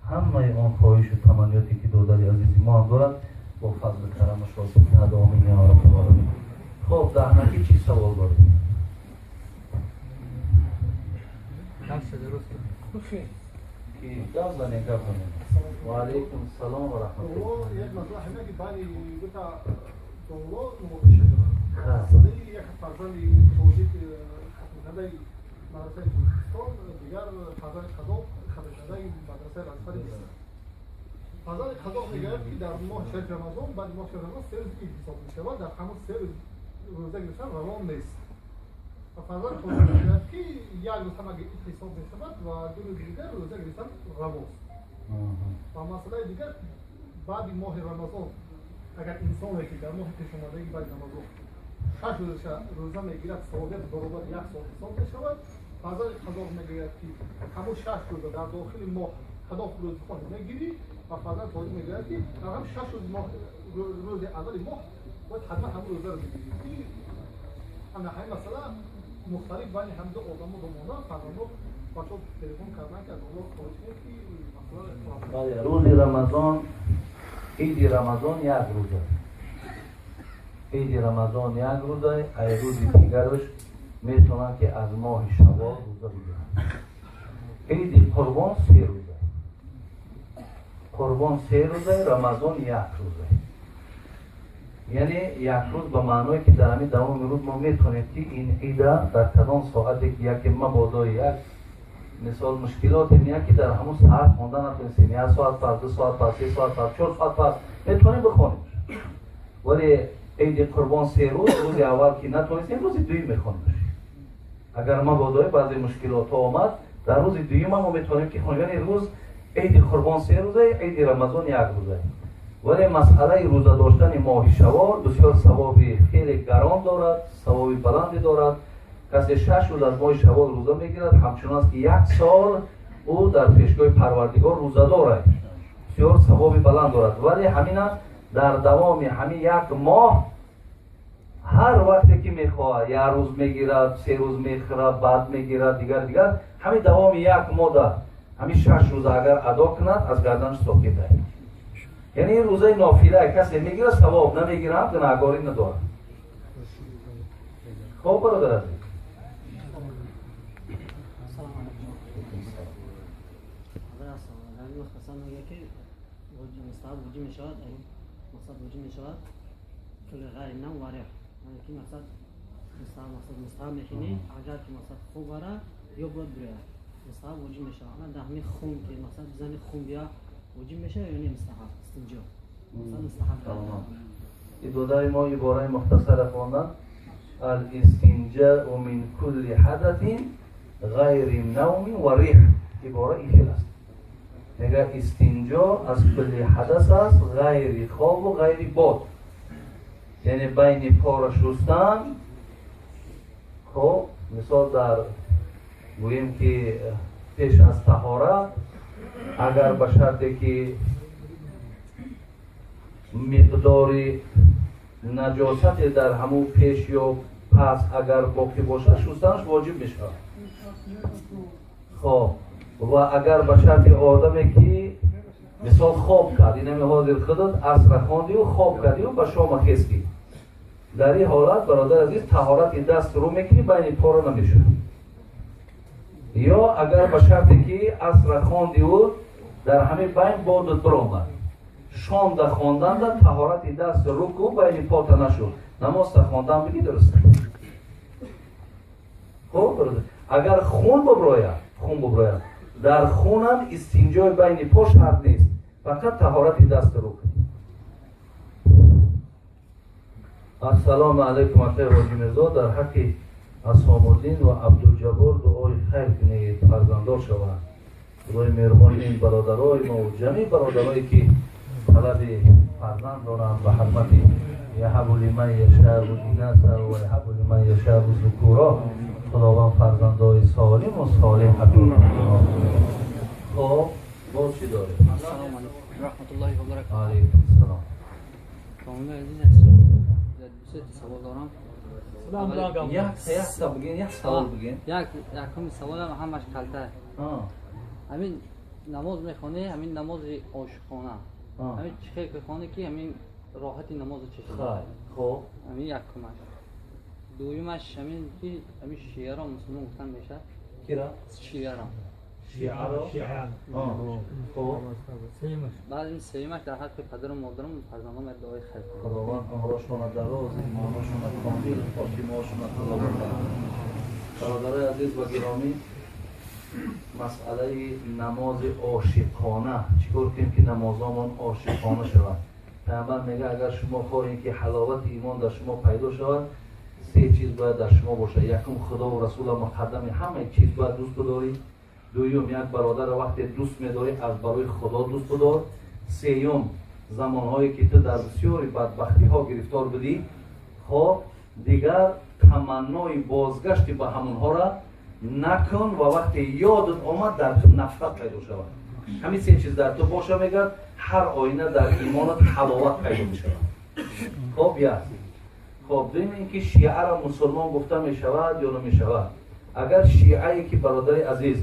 ҳамаи он хоҳишу таманниёте ки додари азизи мо ҳам дорад, бо фазлу карамаш ҳосил кунад. Омин ё раббал оламин. Хоб, даҳнакӣ чӣ савол доред? Гап занед, гап занед. Ва алайкум салом ва раҳматуллоҳ. Як масъала ҳамин ки байни дута домло муноқиша шуданд. Масъалаи як фарзанди тоҷик, хатмкардаи мадрасаи Тоҷикистон, дигар фарзанди қазоқ, хатмкардаи мадрасаи Азҳари Миср. Фарзанди қазоқ мегӯяд, ки дар моҳи шарифи Рамазон, баъди моҳи шарифи Рамазон 3 рӯз ид ҳисоб мешавад, дар ҳамон 3 рӯз рӯза гирифтан равон нест. Ва фарзанди тоҷик мегӯяд, ки як рӯз ҳамаги ид ҳисоб мешавад ва 2 рӯзи дигар рӯза гирифтан равост. Ва масъалаи дигар, баъди моҳи Рамазон агар инсоне ки дар моҳи пешомадагӣ баъди Рамазон 6 рӯза рӯза мегирад, савобият баробари як сол ҳисоб мешавад. Фарзанди қазоқ мегӯяд, ки ҳамон 6 рӯза дар дохили моҳ кадом рӯзи хоҳӣ мегирӣ, ва фарзанди тоҷик мегӯяд, ки дар ҳам 6 рӯзи моҳ, рӯзи аввали моҳ бояд ҳатман ҳамон рӯзаро бигирӣ. Ана ҳамин масъала мухталиф байни ҳамду одамо домона фарзандо бачаҳо телефон кардан, ки аз онҳо хоҳиш кунед, ки масъала. Бале, рӯзи Рамазон, иди Рамазон як рӯза, иди Рамазон як рӯза. Ай рӯзи дигараш метавонанд, ки аз моҳи шавол рӯза бигиранд. Иди Қурбон 3 рӯза, Қурбон 3 рӯза, Рамазон як рӯза. Яъне як рӯз ба маъное, ки дар ҳамин давоми рӯз мо метавонем, ки ин ида дар кадом соате ки яке мабодо як мисол мушкилоте меяд, ки дар ҳамон соат хонда натонистем, як соат пас, 2 соат пас, 3 соат пас, 4 соат пас метавонем бихонем. Вале иди Қурбон 3 рӯз, рӯзи аввал ки натонистем, рӯзи дуюм мехонем. Агар мабодои баъзе мушкилотҳо омад, дар рӯзи дуюм мо метавонем, ки хонем. Яъне рӯз иди Қурбон 3 рӯза, иди Рамазон як рӯза. Вале масъалаи рӯза доштани моҳи шавол бисёр савоби хеле гарон дорад, савоби баланде дорад. Касе 6 рӯз аз моҳи шавол рӯза мегирад, ҳамчунон аст, ки як сол ӯ дар пешгоҳи Парвардигор рӯза дорад. Бисёр савоби баланд дорад. Вале ҳамина дар давоми ҳамин як моҳ ҳар вақте ки мехоҳад, як рӯз мегирад, 3 рӯз мехӯрад, баъд мегирад, дигар дигар, ҳамин давоми як моҳ. Ҳамин 6 рӯза агар адо кунад, аз гарданаш соқит аст. Яъне ин рӯзаи нофила касе мегирад, савоб намегирад, гунаҳгорӣ надорад. Хоб бародар азиз. Агар ки мақсад хоб бара ё бояд бирояд, мустаҳаб воҷиб мешавад. Ана дар ҳамин хун ки мақсад зани хун бия воҷиб мешавад ё не мустаҳаб? Истинҷо мақсад мустаҳаб. Ибодаи мо ибораи мухтасара хондан: ал-истинҷаъу мин кулли ҳадатин ғайри навми ва риҳ. Ибора ин хел аст. Мегӯяд истинҷо аз кулли ҳадас аст, ғайри хобу ғайри бод. Яъне байни пора шустан, хоб, мисол дар гӯем ки пеш аз таҳорат, агар ба шарте ки миқдори наҷосате дар ҳамун пеш ё пас агар боқӣ бошад, шустанаш воҷиб мешавад. Хоб, ва агар ба шарти одаме ки мисол хоб кард, инами ҳозир худат асра хондию хоб кардию ба шома хестӣ, дар ин ҳолат бародар азиз таҳорати даст рӯ мекунӣ, байни пора намешавад. Ё агар ба шарте ки асра хондиу дар ҳамин байн бодут биромад, шомда хонданда таҳорати даст рӯ ку, байни пота нашуд, намозта хондан бигӣ дуруст. Хоб бародар, агар хун буброяд, дар хунам истинҷои байни по шарт нест, фақат таҳорати даст рӯ кунӣ. Ассалому алайкум акай Ҳоҷи Мирзо, дар ҳаққи Асомуддин ва Абдулҷаббор дуои хайр кунед, фарзанддор шаванд. Худои меҳрубон ин бародарои мо ва ҷамеи бародарое ки талаби фарзанд доранд, ба ҳурмати яҳабу лиман яшау инаса ва яҳабу лиман яшау зукура, Худованд фарзандои солим ва солеҳ ато кунад. Хоб, боз чӣ дорем? Ассалому алайкум ва раҳматуллоҳи ва баракатуҳ. Алайкум салом. Комилан азиз ҳастам. Савол дорам. Як бигин, як савол бигин. Якум саволам ҳамаш калта. Ҳамин намоз мехонӣ, ҳамин намози ошиқона. Ҳамин чӣ хел мехонӣ ки ҳамин роҳати намозро чашӣ? Хоб. Ҳамин якумаш. Дуюмаш ҳамин ки ҳамин шиаро мусулмон гуфтан мешавад? Кира? Шиаро. Шиаро? Хоб. Баъд ин сеюмаш дар ҳаққи падару модарам фарзандон бояд дуои хайр кунанд. Худованд умрашонро дароз, имонашонро комил, хотимаҳошонро талаб кунад. Бародарои азиз ва гиромӣ, масъалаи намози ошиқона, чӣ кор кунем ки намозомон ошиқона шавад? Пайғамбар мегӯяд агар шумо хоҳед ки ҳаловати имон дар шумо пайдо шавад, се чиз бояд дар шумо бошад. Якум, Худо ва Расула муқаддами ҳамаи чиз бояд дӯст бидорӣ. Дуюм, як бародарро вақте дӯст медорӣ, аз барои Худо дӯст бидор. Сеюм, замонҳое ки ту дар бисёри бадбахтиҳо гирифтор будӣ, хоб дигар таманнои бозгашти ба ҳамонҳоро накун ва вақте ёдат омад дар ту нафрат пайдо шавад. Ҳамин се чиз дар ту боша, мегӯяд, ҳар оина дар имонат ҳаловат пайдо мешавад. Хоб, як. Хоб, дуюм ин ки шиаро мусулмон гуфта мешавад ё намешавад? Агар шиае ки бародари азиз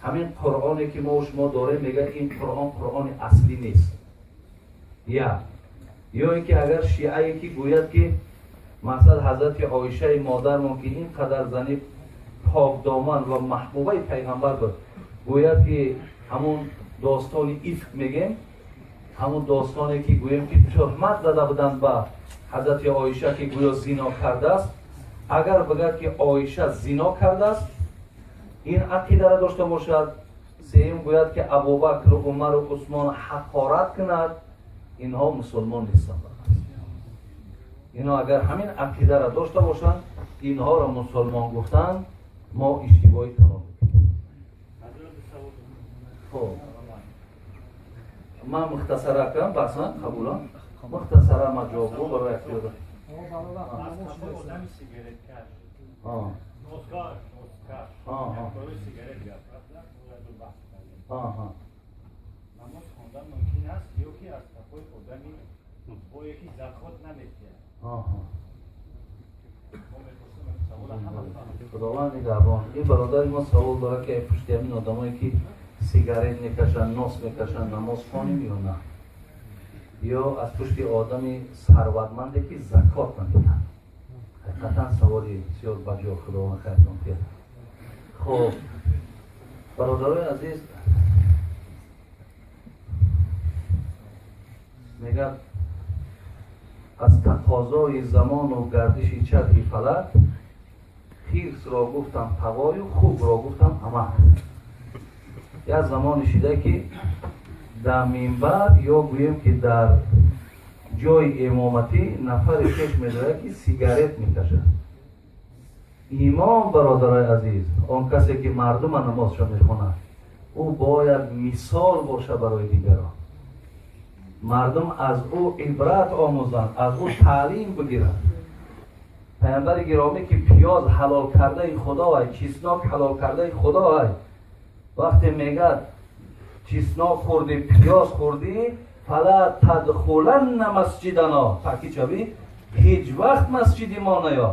ҳамин Қуръоне ки мо шумо дорем, мегӯяд ин Қуръон Қуръони аслӣ нест. Як. Ё ин ки агар шиае ки гӯяд ки мақсад ҳазрати Оишаи модармон ки ин қадар зани покдоман ва маҳбубаи пайғамбар буд, гӯяд ки ҳамун достони ифк мегем, ҳамун достоне ки гӯем ки туҳмат зада буданд ба ҳазрати Оиша ки гӯё зино кардааст, агар бигӯяд ки Оиша зино кардааст, ин ақидаро дошта бошад. Сеюм, гӯяд ки Абубакр, Умару Усмон ҳақорат кунад, инҳо мусулмон нестанд. Инҳо агар ҳамин ақидаро дошта бошанд, инҳоро мусулмон гуфтанд, мо иштибоҳи калон мекунем. Хоб, ман мухтасара кардам, баъсан қабулам. Мухтасара ман ҷавоб гӯ барои ихтиёр. Намоз хондан мумкин аст ё ки аз қафои одами бое ки закот намедиҳад? Худованд нигаҳбон. Ин бародари мо савол дорад ки пушти ҳамин одамое ки сигарет мекашанд, нос мекашанд, намоз хонем ё на? Ё аз пушти одами сарватманде ки закот намедиҳад? Ҳақиқатан саволи бисёр баҷо, Худованд хайртон диҳад. Хоб, бародарои азиз, мегӯяд аз тақозои замону гардиши чархи фалак хирсро гуфтам тағою хубро гуфтам амак. Як замоне шида ки дар минбар ё гӯем ки дар ҷои имоматӣ нафаре пеш медорад ки сигарет мекашад. Имом, бародарои азиз, он касе ки мардума намозшо мехонад, ӯ бояд мисол бошад барои дигарон. Мардум аз ӯ ибрат омӯзанд, аз ӯ таълим бигиранд. Паямбари гиромӣ ки пиёз ҳалол кардаи Худо ай, чеснок ҳалол кардаи Худо ай, вақте мегӯяд чеснок хӯрдӣ, пиёз хӯрдӣ, фала тадхуланна масҷидано, таъкид шавӣ, ҳеҷ вақт масҷиди мо наё.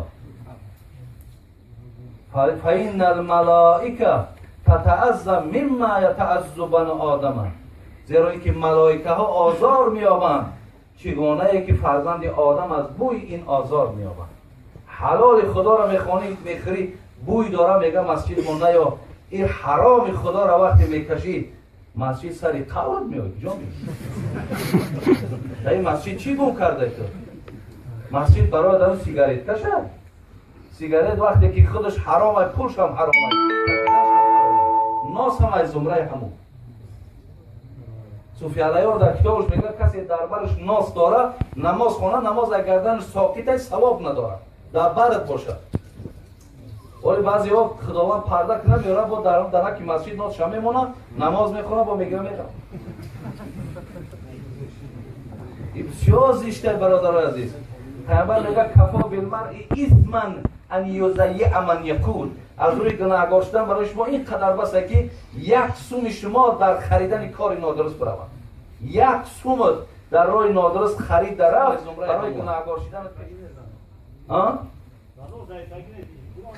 Фаинна алмалоика татаазза мимма ятааззу бану одама, зеро ин ки малоикаҳо озор меёбанд, чӣ гунае ки фарзанди одам аз бӯи ин озор меёбанд. Ҳалоли Худоро мехонӣ, мехӯрӣ, бӯй дора, мега масҷид мо наё. Ин ҳароми Худоро вақте мекашӣ, масҷид сари қавр меояд, ҷо меояд. Дар ин масҷид чӣ гум карда ту? Масҷид барои одам сигарет кашад. Сигарет вақте ки худаш ҳаром ай, пулш ҳам ҳаром ай, кашиданаш ҳам ҳаром ай, нос ҳам аз зумраи ҳамун. Суфи Алайёр дар китобаш мегӯяд касе дар бараш нос дорад, намоз хона, намоз аз гарданаш соқит ай, савоб надорад, дар барат бошад. Вале баъзеҳо Худованд парда кунад, меорад, бо дар дараки масҷид носша мемонад, намоз мехонад, бо мегира меравад. Ин бисёр зишта, бародарои азиз. Паямбар мегӯяд кафо билмаръи исман ан юзаййиа ман якун. Аз рӯи гунаҳгор шудан барои шумо ин қадар басе ки як суми шумо дар харидани кори нодуруст биравад. Як сумат дар роҳи нодуруст харид дарафт барои гунаҳгор шудан.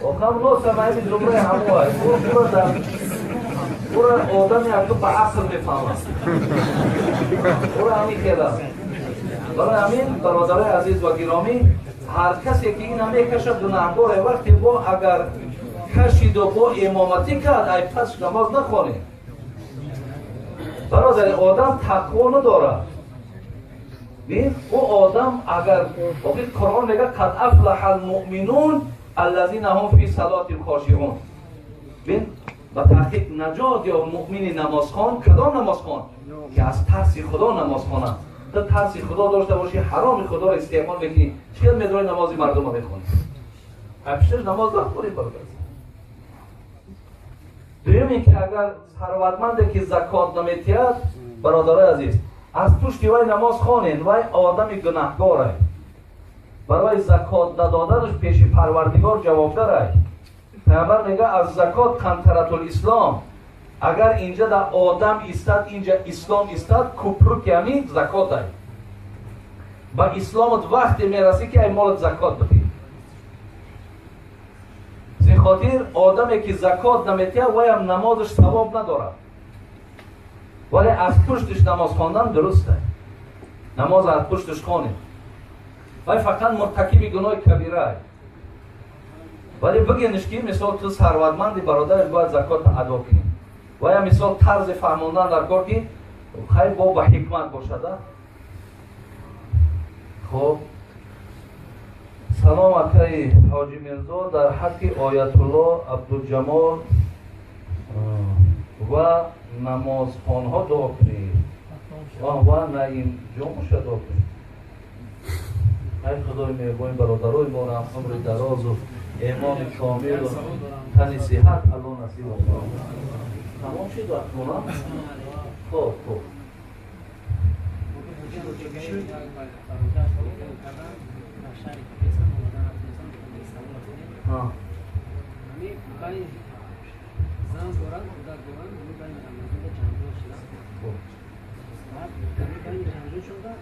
Охам носам ҳамин зумраи ҳамо аст. Ура одами ҳатто ба ақл мефаҳмад. Ура ҳамин хел аст. Барои ҳамин бародарои азиз ва гиромӣ, ҳар касе ки ина мекашад гунаҳгоре. Вақте бо агар кашиду бо имоматӣ кард, ай пас намоз нахонед. Бародари, одам тақво надорад. Бин, ӯ одам агар охир Қуръон мегӯяд қад афлаҳа алмуъминун аллазина ҳум фи салотим хошиун. Бин, ба таҳқиқ наҷот ё муъмини намозхон, кадом намозхон? Ки аз тарси Худо намоз хонад. Ту тарси Худо дошта бошӣ, ҳароми Худоро истеъмол мекунӣ, чӣ қадр медрои намози мардумро мехонӣ? Ҳамшир намоз нахонӣ, бародар. Дуюм ин ки агар сарватманде ки закот наметиҳад, бародарои азиз, аз пушти вай намоз хонед, вай одами гунаҳгорай. Барои закот надоданаш пеши Парвардигор ҷавобгарай. Паямбар мегӯяд аз закот қантаратул ислом. Агар инҷа дар одам истад, инҷа ислом истад, купруки ҳамин закотай. Ба исломат вақте мерасӣ ки ай молат закот бидиҳӣ. Зин хотир одаме ки закот наметиҳад, вайам намозаш савоб надорад. Вале аз пуштиш намоз хондан дуруст аст. Намоз аз пуштиш хонед. Вай фақат муртакиби гуноҳи кабира аст. Вале бигӯенш ки мисол ту сарватманди, бародараш бояд закотро адо кунӣ. Вая мисол тарзи фаҳмондан дар кор ки хайр бо ба ҳикмат бошад. Хоб, салом акаи Ҳоҷи Мирзо, дар ҳаққи Оятулло Абдуҷамол ва намозхонҳо дуо кунед ва наимҷонша дуо кунед. Ай Худои меҳрубони, бародарои моро умри дарозу имони комилу тани сиҳат Аллоҳ насиб кунад. Тамом шуд вақтмона? Хоб, хоб. Зан доранд, кӯдак доранд, ҳамин байни Рамазонда ҷанҷол шуданд. Баъд ҳамин байни ҷанҷол шуда,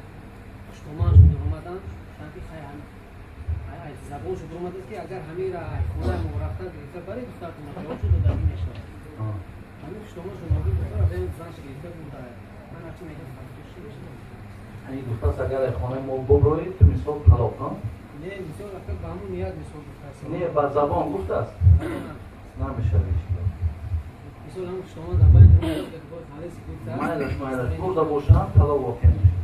хуштоман шуда омаданд, гуфтанд ки хай забон шуда омадааст ки агар ҳаминра хонаи мо рафта гирифта баред, духтаратон ҷавоб шуда додагӣ мешавад. Ҳамин хуштоман шуда омаданд, духтара занаш гирифта бурда. Ман ҳарчи мегӯям фатво чӣ мешавад? Ин гуфтааст, агар ай хонаи мо буброӣ, ту мисол талоқ, ҳа? Не, мисол ака ба ҳамун ният мисол гуфтааст. Не, ба забон гуфтааст? Намешавад ҳеч. Мисол ҳам шумо дар байни халис гуфтааст. Майлаш, майлаш, бурда бошанд, талоқ воқеъ мешавад.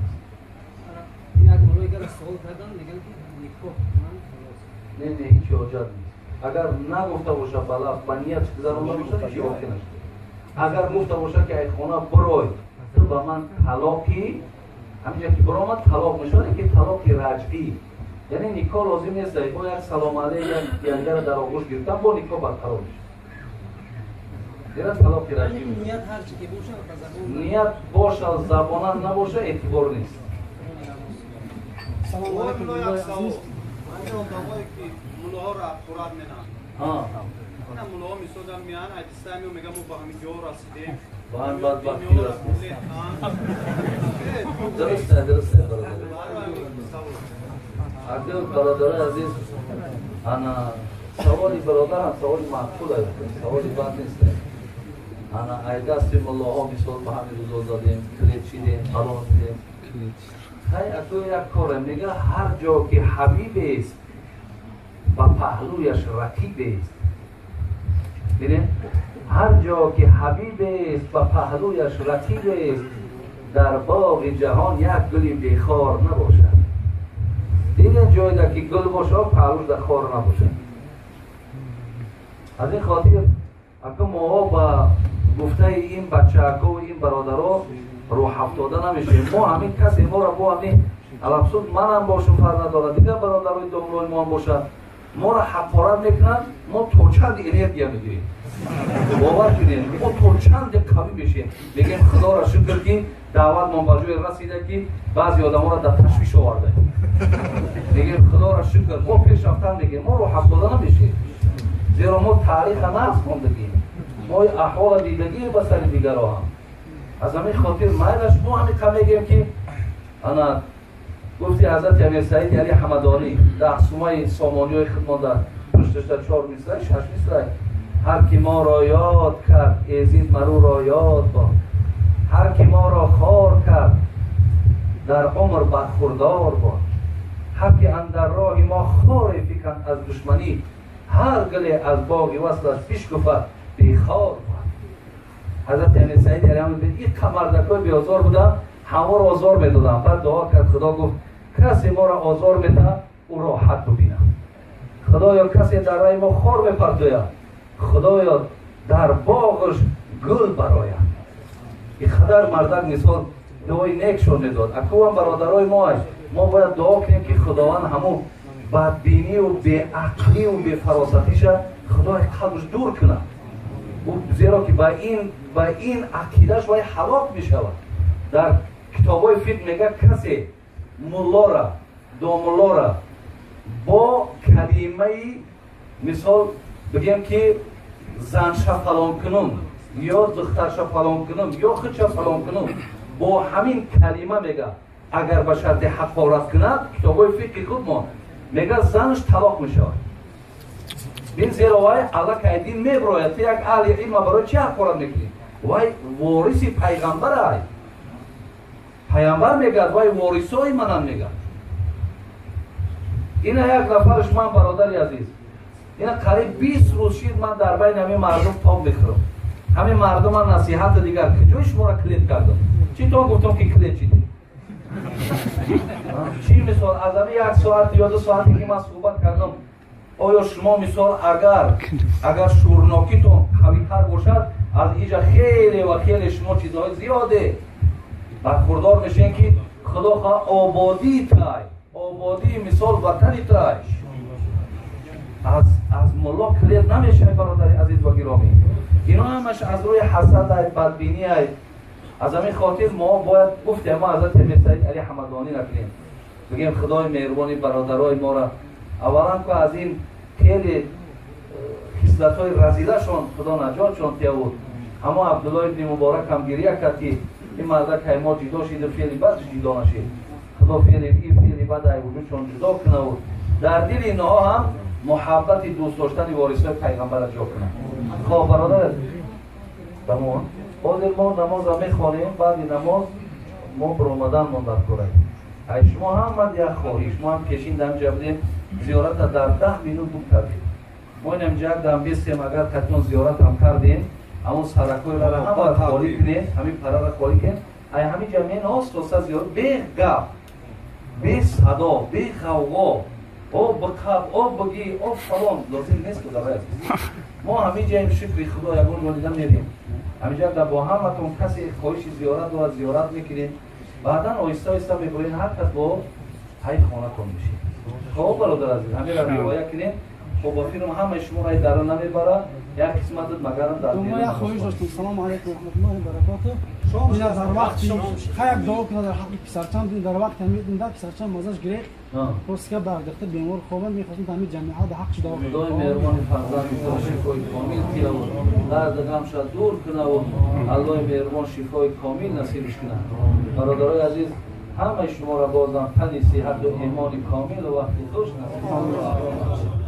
Як муллои гара суол кардам, мегӯянд ки никоҳ кунанд халос. Не, не, ҳеҷ ҳоҷат нест. Агар нагуфта бошад ба лафз, ба ният гузаронда бошад, ҳеҷ воқеъ нашуда. Агар гуфта бошад ки ай хона бурой, ту ба ман талоқӣ, ҳаминҷа ки баромад талоқ мешавад, ки талоқи раҷъӣ. Яъне никоҳ лозим нест, бо як салом алейк, як якдигара дар оғӯш гирифтан, бо никоҳ барқарор мешавад. Зера талоқи раҷъӣ мешавад. Ният ҳарчи ки бошад, ба забон ният бошад, забонан набошад, эътибор нест. Салом алейкум, муллои азиз. Ҳамин одамое ки муллоҳоро ҳақорат менанд. Ина муллоҳо мисолан меянд, айдиста мео мегӯянд мо ба ҳамин ҷо расидем. Ба ҳамин бадбахтӣ расидем. Дуруст, дуруст, бародар. Акил бародарои азиз, ана саволи бародарам саволи маъқул аст, саволи бад нест. Ана ай дасти муллоҳо мисол ба ҳамин рӯзо задем, клет шидем, фалон шидем. Хай, аку як коре мега, ҳар ҷо ки ҳабибест, ба паҳлӯяш рақибест. Бинед, ҳар ҷо ки ҳабибест, ба паҳлӯяш рақибест, дар боғи ҷаҳон як гули бехор набошад. Дидед ҷойда ки гул бошад, паҳлӯш дар хор набошад. Аз ин хотир аку моҳо ба гуфтаи ин бачаакову ин бародаро рӯҳафтода намешавем. Мо ҳамин касе моро бо ҳамин алабсуд манам бошум фарқ надорад, дигар бародарои домлои мо ҳам бошад, моро ҳақорат мекунанд, мо то чанд энергия мегирем. Бовар кунед, мо то чанде қавӣ мешем. Мегӯем худоро шукр ки даъватмон ба ҷое расида ки баъзе одаморо дар ташвиш овардаем. Мегӯем худоро шукр, мо пеш рафтан мегӯем, мо рӯҳафтода намешем. Зеро мо таъриха нағз хондагем, мо аҳвола дидагием ба сари дигаро ҳам. Аз ҳамин хотир майлаш мо ҳамин қа мегӯем ки ана гуфти ҳазрати Амир Саид Али Ҳамадонӣ 10 сумаи сомониҳои худмон дар пушташда 4 мисрай, 6 мисрай. Ҳар ки моро ёд кард, эзид маруро ёд бод. Ҳар ки моро хор кард, дар умр бархурдор бод. Ҳар ки андар роҳи мо хоре фиканд аз душманӣ, ҳар гуле аз боғи васлаш бишкуфад, бехор бод. Ҳазрати Амир Саид Али Ҳамадонӣ ин қамардакҳои беозор буданд, ҳамаро озор медоданд. Баъд дуо кард, Худо гуфт касе моро озор медиҳад, ӯ роҳат бибинад. Худоё, касе дар раи мо хор мепартояд, Худоё дар боғаш гул барояд. Ин қадар мардак мисол дуои некшон медод. Акувам бародарои мо аст, мо бояд дуо кунем ки Худованд ҳамун бадбинию беақлию бефаросатиша Худои қалбаш дур кунад. Зеро ки ба ин ақидаш вай ҳалок мешавад. Дар китобҳои фиқҳ мегӯяд касе муллора, домуллора бо калимаи мисол бигем ки занша фалон кунум ё духтарша фалон кунум ё худша фалон кунум, бо ҳамин калима мега агар ба шарти ҳақорат кунад, китобҳои фиқҳи худмон мега занаш талоқ мешавад. Бин, зеро вай аллакай дин меброяд. Ту як аҳли илма барои чӣ ҳақорат мекунӣ? Вай вориси пайғамбарай. Пайғамбар мегӯяд вай ворисои манам мегӯяд. Ина як нафараш ман бародари азиз, ина қариб 20 рӯз шид ман дар байни ҳамин мардум тоб мехӯрам. Ҳамин мардум ман насиҳати дигар куҷои шуморо клет кардам? Чӣ то гуфтам ки клет шидем? Чӣ мисол аз ҳамин як соат ё 2 соате ки ман суҳбат кардам, оё шумо мисол агар шӯрнокитон қавитар бошад, аз иҷа хеле ва хеле шумо чизҳои зиёде бархурдор мешавед ки Худо хоҳ ободии тай, ободии мисол ватани тай аз мулло клет намешавад, бародари азиз ва гиромӣ. Ино ҳамаш аз рӯи ҳасад ай, бадбинӣ ай. Аз ҳамин хотир мо бояд гуфтем мо ҳазрати Амир Саид Али Ҳамадонӣ накунем, бигем Худои меҳрубони бародарои моро аввалан ку аз ин хеле хислатҳои разилашон Худо наҷотшон диҳад. Ҳамо Абдуллоҳ ибни Муборак ҳам гирия кард ки ин мардак ай мо ҷудо шиду феъли бад ҷудо нашид. Худо феъли ин феъли бад ай вуҷудшон ҷудо кунаву дар дили инҳо ҳам муҳаббати дӯст доштани ворисҳои пайғамбарро ҷо кунад. Хоб бародар, тамом. Ҳозир мо намоза мехонем, баъди намоз мо биромаданмон дар кора. Ай шумо ҳама як хоҳиш, мо ҳам пешин дар ҳамҷа будем, зиёрата дар 10 минут бук кардем. Мо ин ҳамҷа як дам бистем, агар катон зиёрат ҳам кардем, ҳамон саракҳоеро ҳама холӣ кунем, ҳамин параро холӣ кунем. Ай ҳамин ҷа мен остоста зиёрат, бе гап, бе садо, бе ғавғо, о биқаб, о бигӣ, о фалон лозим нест, додарои азиз. Мо ҳамин ҷаем, шукри Худо, ягон ҷо дида мерем. Ҳаминҷа дар бо ҳаматон касе хоҳиши зиёрат дорад, зиёрат мекунем. Баъдан оҳиста оҳиста мебурем, ҳар кас бо ҳай хонатон мешед. Хоб, бародар азиз, ҳаминро риоя кунем. Хоб, ба фирм ҳамаи шуморо ай дара намебара, як қисматат магарам дар Мо як хоҳиш доштем. Салому алайкум ва раҳматуллоҳи ва баракотуҳ. Ина дар вақти хай як дуо кунад дар ҳаққи писарчам. Дар вақти ҳамин да писарчам мазаш гирифт. Ростика бардахта бемор хобанд, мехостем ҳамин ҷамиа дар ҳаққш дуо кунад. Худои меҳрубони фарзанди то шифои комил тияву дарди ғамша дур кунаву Аллоҳи меҳрубон шифои комил насибиш кунад. Бародарои азиз, ҳамаи шуморо бозам тани сиҳату имони комилу вақти хуш насиб.